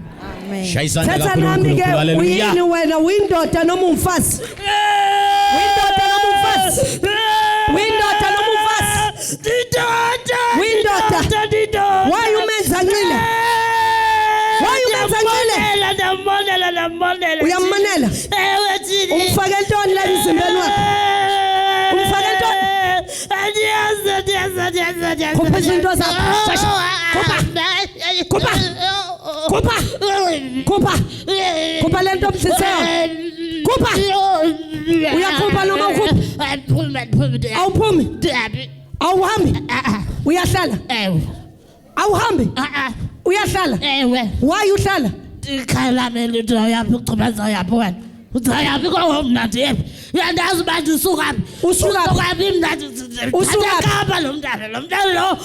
Shaya isandla
Thetha
kakhulu
nami ke,
uNkulunkulu. Hallelujah.
uyini wena, uyindoda noma umfazi? Uyindoda noma umfazi? Uyindoda noma umfazi?
Indoda.
Uyindoda. ndoda? Why umenza nqile? Why umenza nqile?
Ndammonela, ndammonela.
Uyammonela?
Ewe, thini.
Umfake ntoni la emzimbeni wakhe? Umfake ntoni?
Andiyazi, andiyazi, andiyazi, andiyazi.
Khupha izinto zakho. Shasha. Khupha. Khupha. Khupha. Khupha. Khupha le nto omdlise yona. Khupha. Uyakhupha noma ukhupha?
Awuphumi, awuphumi.
Awuphumi? Awuhambi? Uyahlala?
Ewe.
Awuhambi? Uyahlala?
Ewe.
Why uhlala?
Ikhaya lami lithi uyaphi uchuba uzayaphi wena? Uzayaphi kowo mna ndiyephi? Uyandazi uba ndisuka phi?
Usuka phi?
Usuka phi mna?
Usuka phi?
Kapa lo mntana, lo mntana lo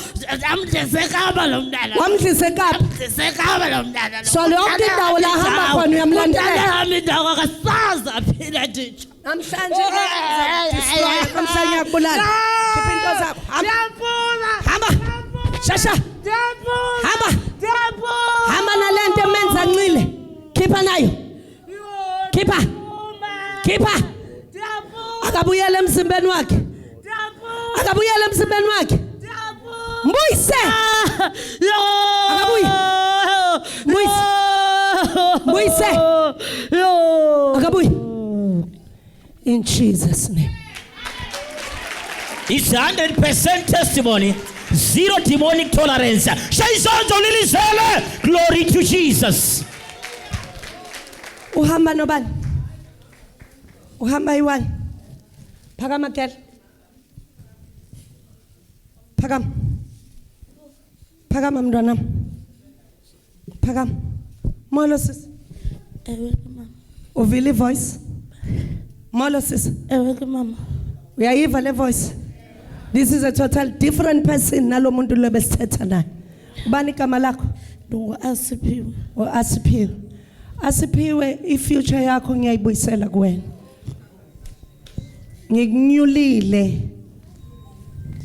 amdlise Kapa lo mntana.
Wamdlise Kapa?
Amdlise Kapa lo mntana.
So yonke indawo la ahamba khona uyamlandelela?
Umntana hamba indawo akasazi aphila nditsho.
Namhlanje ke namhlanje ngiyakubulala. Khipha into zakho. Hamba. Hamba. Shasha. Hamba. Hamba nalento emenza nqile. Khipha nayo. Khipha. Khipha. Akabuyele emzimbeni wakhe. Akabuyele emzimbeni wakhe. Mbuyise. Akabuye. Mbuyise. Mbuyise. Akabuye. In Jesus name.
It's 100% testimony. Zero demonic tolerance. Shaya izandla ulilizele. Glory to Jesus.
Uhamba nobani? Uhamba yi-one. Phakama girl. Phakama. Phakama mntwanami. Phakama. Molo sisi.
Ewe ke mama.
Uvile i-voice? Molo sisi.
Ewe ke mama.
Uyayiva le voice? This is a total different person nalo muntu lo besithetha naye. Ubani igama lakho?
Ndingu Asiphiwe.
O Asiphiwe. Asiphiwe, i-future yakho ngiyayibuyisela kuwena. Ngikunyulile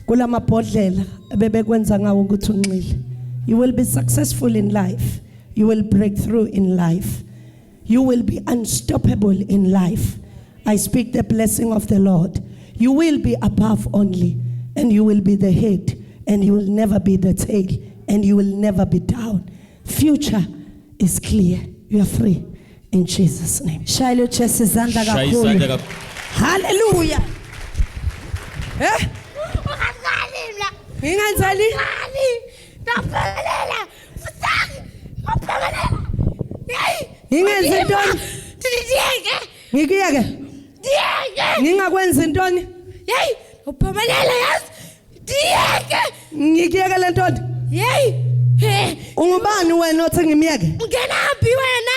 kulamabhodlela ebebekwenza ngawo ukuthi unxile. You will be successful in life. You will break through in life. You will be unstoppable in life. I speak the blessing of the Lord. You will be above only, and you will be the head, and you will never be the tail, and you will never be down. Future is clear. You are free in Jesus' name.
Shayela uJesu izandla
Shaya izandla
kakhulu.
kakhulu.
Hallelujah. Eh? Ngingenzani? Ngingenzi ntoni? Ngikuyeke. Ngingakwenzi ntoni?
Yeyi, uphumelela yazi. Ndiyeke.
Ngikuyeke le ntoni?
Yeyi.
Ungubani wena othi ngimyeke?
Ungenaphi wena?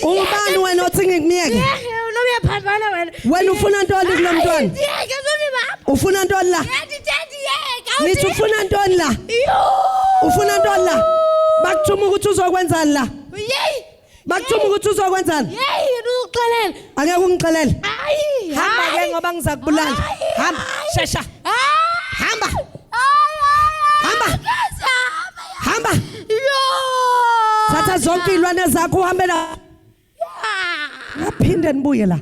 Ungubani wena othi ngimyeke?
Ndiyeke, unomyaphambana wena.
Wena ufuna ntoni kulo mntwana?
Ndiyeke, sundibapha.
Ufuna ntoni la?
Ndithe ndiyeke.
Nithi ufuna ntoni la? Ufuna ntoni la? Bakuthuma ukuthi uzokwenzani la?
Yeyi.
Bakuthuma ukuthi uzokwenzani?
Yeyi, ndikuxelele.
Angeke ungixelele.
Hayi.
Hamba ke ngoba ngizakubulala. Hamba, shesha. Hamba. Hamba. Hamba. Thatha zonke izilwane zakho uhambe la. Ngaphinde nibuye la.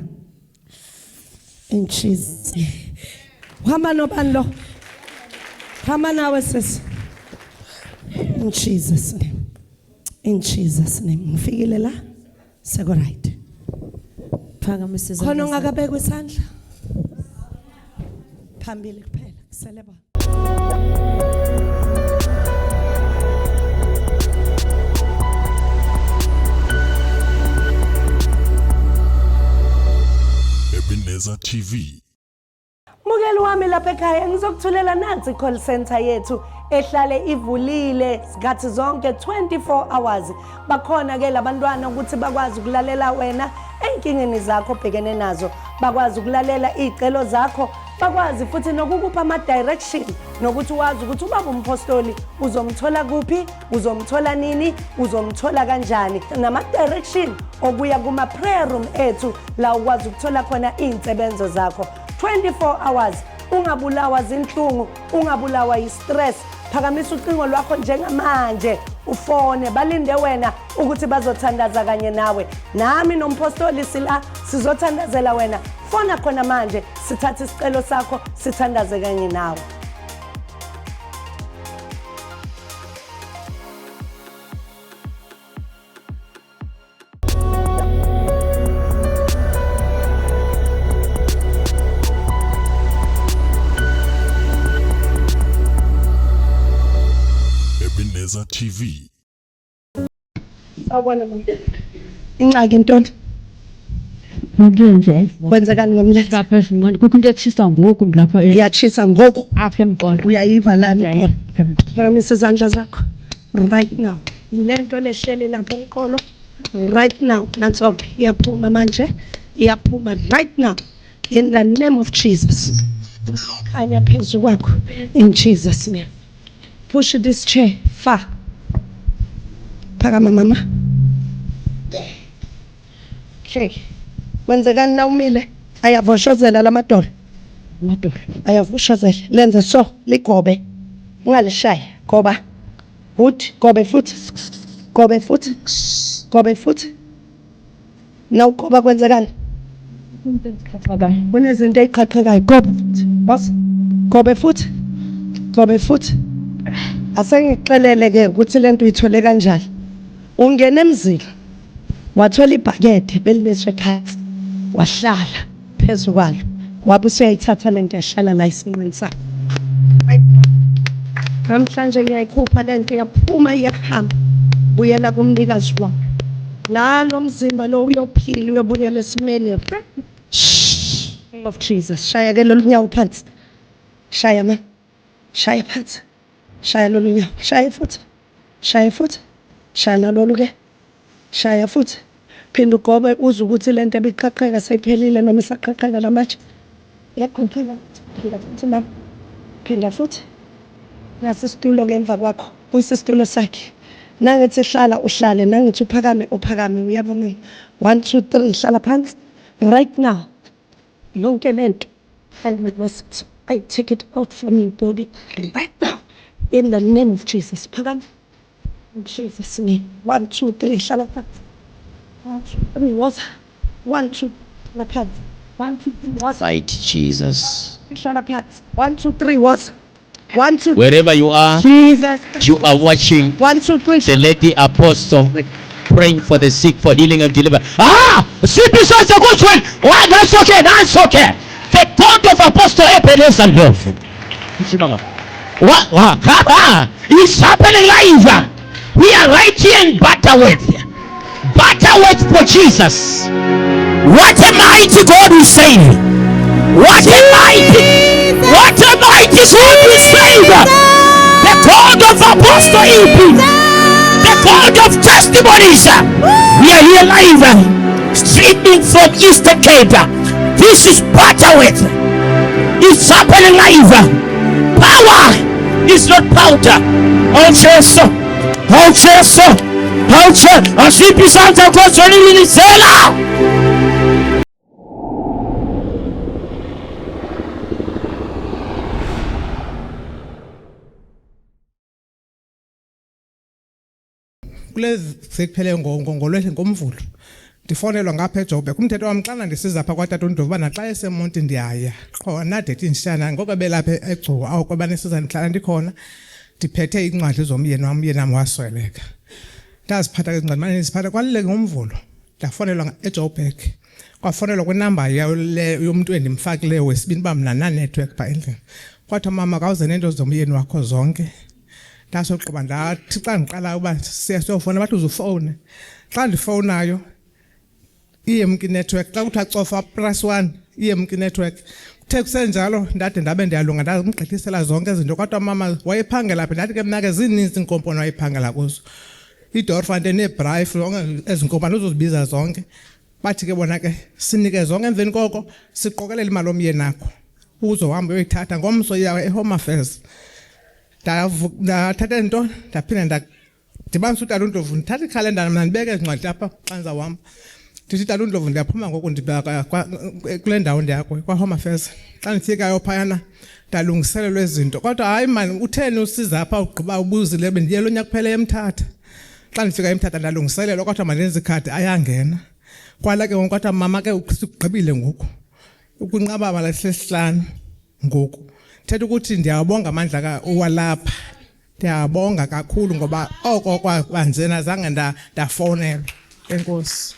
In Jesus. name. Uhamba nobani lo? Hamba nawe sisi. In Jesus name. In Jesus name. Ngifikile la. Seko right.
Phakamisa izandla.
Khona ongakabekwa isandla. Phambili kuphela kusele bona.
Ebeneza TV.
Mukeli wami lapha ekhaya ngizokuthulela nansi call center yethu ehlale ivulile sikhathi zonke 24 hours. Bakhona ke labantwana ukuthi bakwazi ukulalela wena enkingeni zakho obhekene nazo, bakwazi ukulalela izicelo zakho, bakwazi futhi nokukupha ama direction nokuthi wazi ukuthi ubaba umpostoli uzomthola kuphi, uzomthola nini, uzomthola kanjani, nama direction okuya kuma prayer room ethu la ukwazi ukuthola khona izinsebenzo zakho 24 hours. Ungabulawa zinhlungu, ungabulawa yi-stress. Phakamisa ucingo lwakho njengamanje ufone, balinde wena ukuthi bazothandaza kanye nawe. Nami nompostoli sila sizothandazela wena. Fona khona manje, sithathe isicelo sakho sithandaze kanye nawe.
TV.
Sawubona mama. Ingxaki intoni?
Umlenze.
Kwenzekani ngomlenze?
Lapha ezinqeni kukho into etshisa ngoku lapha.
Iyatshisa ngoku.
Apha emqolo.
Uyayiva lana. Phakamisa izandla zakho. Right now. Le nto lehleli lapha emqolo. Right now. Nanso ke iyaphuma manje. Iyaphuma right now. In the name of Jesus. Khanya phezu kwakho. In Jesus name. Push this chair far. Phakama mama. Okay. Kwenzekani na umile? Ayavoshozela lamadolo.
Amadolo.
Ayavoshozela. Lenze so ligobe. Ungalishayi. Goba. Good. Gobe futhi. Gobe futhi. Gobe futhi. Nawugoba kwenzekani? Kunezinto eziqhaqhekayo. Gobe futhi. Boss. Gobe futhi. Gobe futhi. Asengixelele ke ukuthi lento uyithole kanjani. Ungena emzini. Wathola ibhakede belibeswe phansi. Wahlala phezu kwalo. Wabe usuyayithatha lento yahlala la esinqeni sakho. Namhlanje ngiyayikhupha lento iyaphuma iyahamba. Buyela kumnikazi wayo. Nalo mzimba lo uyophila uyobuyela esimeni. Name of Jesus. Shaya ke lolu nyawo phansi. Shaya ma. Shaya phansi. Shaya lolu nyawo. Shaya futhi. Shaya futhi. Shaya nalolu ke. Shaya futhi. Phinda ugobe uzwe ukuthi lento ebiqhaqheka seyiphelile noma isaqhaqheka namanje. Iyaqhaqheka. Phinda futhi mama. Phinda futhi. Nasi isitulo ke emva kwakho. Buyisa isitulo sakhe. Nangithi hlala uhlale, nangithi uphakame uphakame. Uyabona? 1 2 3 hlala phansi. Right now. Yonke lento. And with this, I take it out from your body right now. In the name of Jesus. Phakama. In Jesus name. 1 2 3 hlala phansi. 1 2 3 woza. 1 2 hlala phansi. 1 2 3 woza.
Mighty Jesus.
Hlala phansi. 1 2 3 woza. 1 2
Wherever you are,
Jesus.
you are watching
1 2 3
the lady apostle praying for the sick for healing and deliverance. Ah! Siphi sase kuthweni? Why that's okay, that's okay. The God of Apostle Ebenezer Ndlovu. What? What? Ha, ha. It's happening live. We are right here in Butterworth. Butterworth for Jesus. What a mighty God we serve. What a mighty, what a mighty God we serve. The God of Apostle EP. The God of testimonies. We are here live, streaming from Eastern Cape. This is Butterworth. It's happening live. Power is not powder. Oh, Jesus. Oh, Jesus. Oh, Jesus. Asiphi isandla kozolilizela.
Kule sekuphele ngolwethe ngomvulo ndifonelwa ngapha eJoburg umthetho wam xana ndisiza pha kwatata uNdlovu uba naxa esemonti ndiyaya qho nadethi ndishana ngoku ebelapha eGcuwa awu kwaba nisiza ndihlala ndikhona ndiphethe iincwadi zomyeni wam umyeni wam wasweleka ndaziphatha ke izincwadi mane ndiziphatha kwaluleke ngomvulo ndafonelwa eJoburg kwafonelwa kwinamba yomntu endimfakileyo wesibini uba mna nanetwork pha endlini kwathiwa mama kawuze neento zomyeni wakho zonke ndasogqiba ndathi xa ndiqala uba siya siyofona bathi uzufowune xa ndifowunayo iyemka inetwork xa kuthiwa cofa press 1 iyemka inetwork kuthe kusenjalo ndade ndabe ndiyalunga ndamgqithisela zonke izinto kodwa mama wayephangela phi ndathi ke mna ke zininzi iinkomponi wayephangela kuzo iDorfante neeBrife zonke ezi nkompani uzozibiza zonke bathi ke bona ke sinike zonke emveni koko siqokelela imali omyeni akho uzohamba uyoyithatha ngomso iya eHome Affairs ndathatha into ndaphinda ndadibanisa utata uNdlovu ndithatha ikhalenda mna ndibeke ezincwadi apha xa ndizawuhamba ndithi tata uNdlovu ndiyaphuma ngoku ndibeka kule ndawo ndiya kuyo kwaHome Affairs xa ndifikayo phayana ndalungiselelwa izinto kodwa hayi mani utheni usiza apha ugqiba ubuzile bendiye lo nyaka kuphele eMthatha xa ndifika eMthatha ndalungiselelwa kodwa mandenze ikhadi ayangena kwala ke ngoku kodwa mama ke sigqibile ngoku ukunqababa lesihlanu ngoku thetha ukuthi ndiyawabonga amandla ka uwalapha ndiyabonga kakhulu ngoba oko kwanjena zange ndafowunelwa enkosi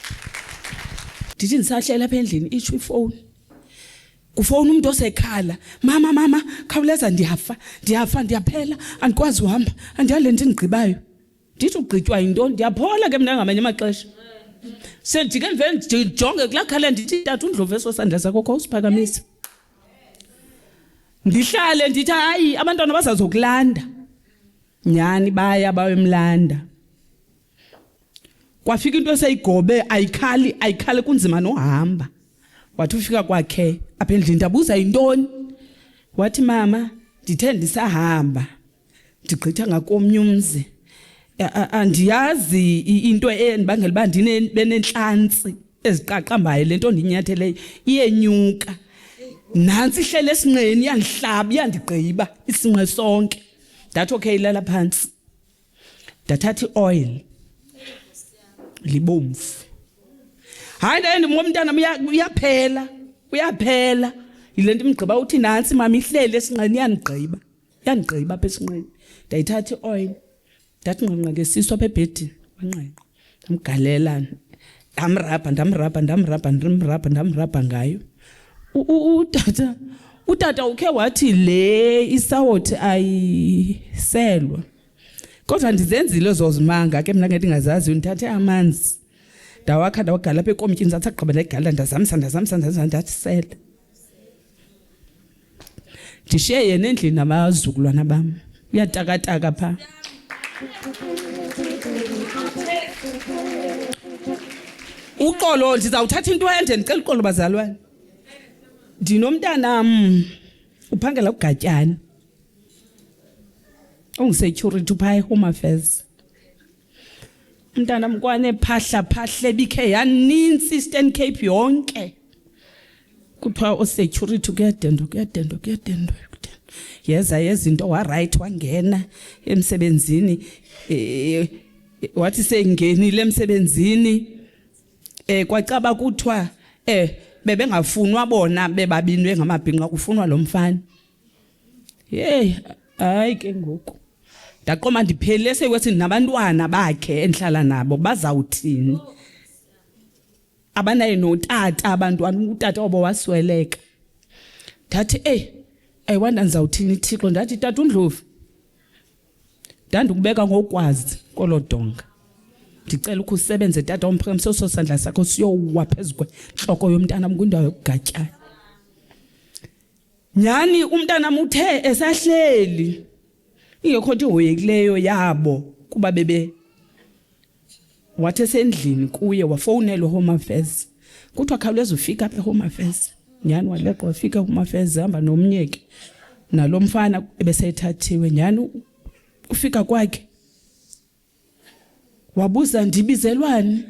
ndithi ndisahlela apha endlini itsho ifowuni kufowuna umuntu osekhala mama mama khawuleza ndiyafa ndiyafa ndiyaphela andikwazi uhamba andiyale nto indigqibayo. Ndithi ugqitywa yintoni? Ndiyaphola ke mna ngamanye amaxesha. Sendijike ndivele ndijonge kulaa khala ndithi tata uNdlovu eso sandla sakho khawusiphakamisa. Ndihlale ndithi hayi abantwana bazazokulanda. Nyhani baya bayomlanda. Kwafika into eseyigobe ayikhali ayikhali kunzima nohamba. Wathi ufika kwakhe apha endlini ndabuza yintoni? Wathi mama ndithe ndisahamba ndigqitha ngakomnye umzi andiyazi into endibangela uba benentlantsi eziqaqambayo le nto ndinyatheleyo iyenyuka nantsi ihlele esinqeni iyandihlaba iyandigqiba isinqe sonke ndathi okay lala phantsi ndathatha i-oil libomvu hayi ndaye ndimngomntana uyaphela uyaphela yile nto imgqiba uthi nantsi mama ihleli esinqeni iyandigqiba Yandigqiba apha esinqeni. Ndayithatha i-oil. Ndathi ngqengqe ngesisu apha ebhedini. Wangqengqa. Ndamgalela. Ndamrabha, ndamrabha, ndamrabha, ndimrabha, ndamrabha ngayo. Utata utata ukhe wathi le isawoti ayiselwa. Kodwa ndizenzile ezo zimanga ke mna ke ndingazaziyo ndithathe amanzi. Ndawakha ndawagala apha ekomityini ndathi agqiba ndayigala ndazamisa ndazamisa ndazamisa ndathi sele. Ndishiye yena endlini nabazukulwana bam. Uyatakataka pha. Uxolo ndizawuthatha into ende ndicela uxolo bazalwane. Ndinomntanam uphangela kuGatyana. Ungu-security uphaa eHome Affairs. Umntanam kwanephahla phahle ebikhe yanintsi Eastern Cape yonke. Kuthiwa osecurity kuyadendwa kuyadendwa kuyadendwa yeza yezinto waright wangena emsebenzini eh, wathi sengenile emsebenzini eh kwacaba kuthiwa eh bebengafunwa bona bebabini bengamabhinqa kufunwa lo mfana hey hayi ke ngoku ndaqoma ndiphelile sekuthi nabantwana bakhe endihlala nabo bazawuthini abanaye notata abantwana utata wabo wasweleka ndathi eyi ayiwanda ndizawuthini ithixo ndathi tata undlovu ndandikubeka ngokwazi kolo donga ndicela ukhe usebenze tata umphakamise eso sandla sakho siyowa phezu kwentloko yomntanam kwindawo yokugatyayo nyhani umntanam uthe esahleli ingekho nto ihoyekileyo yabo kuba bebe Wathi esendlini kuye wafowunelwa Home Affairs. Kuthiwa khawuleza ufika apha eHome Affairs. Nyhani waleqa wafika eHome Affairs hamba nomnye ke nalo mfana ebeseyithathiwe. Nyhani ufika kwakhe wabuza ndibizelwani?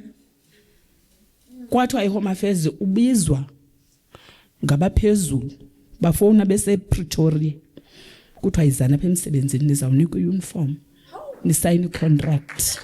Kwathiwa iHome Affairs ubizwa ngabaphezulu bafowuna besePretoria kuthiwa yizani apha emsebenzini nizawunikwa iuniform nisayine icontract.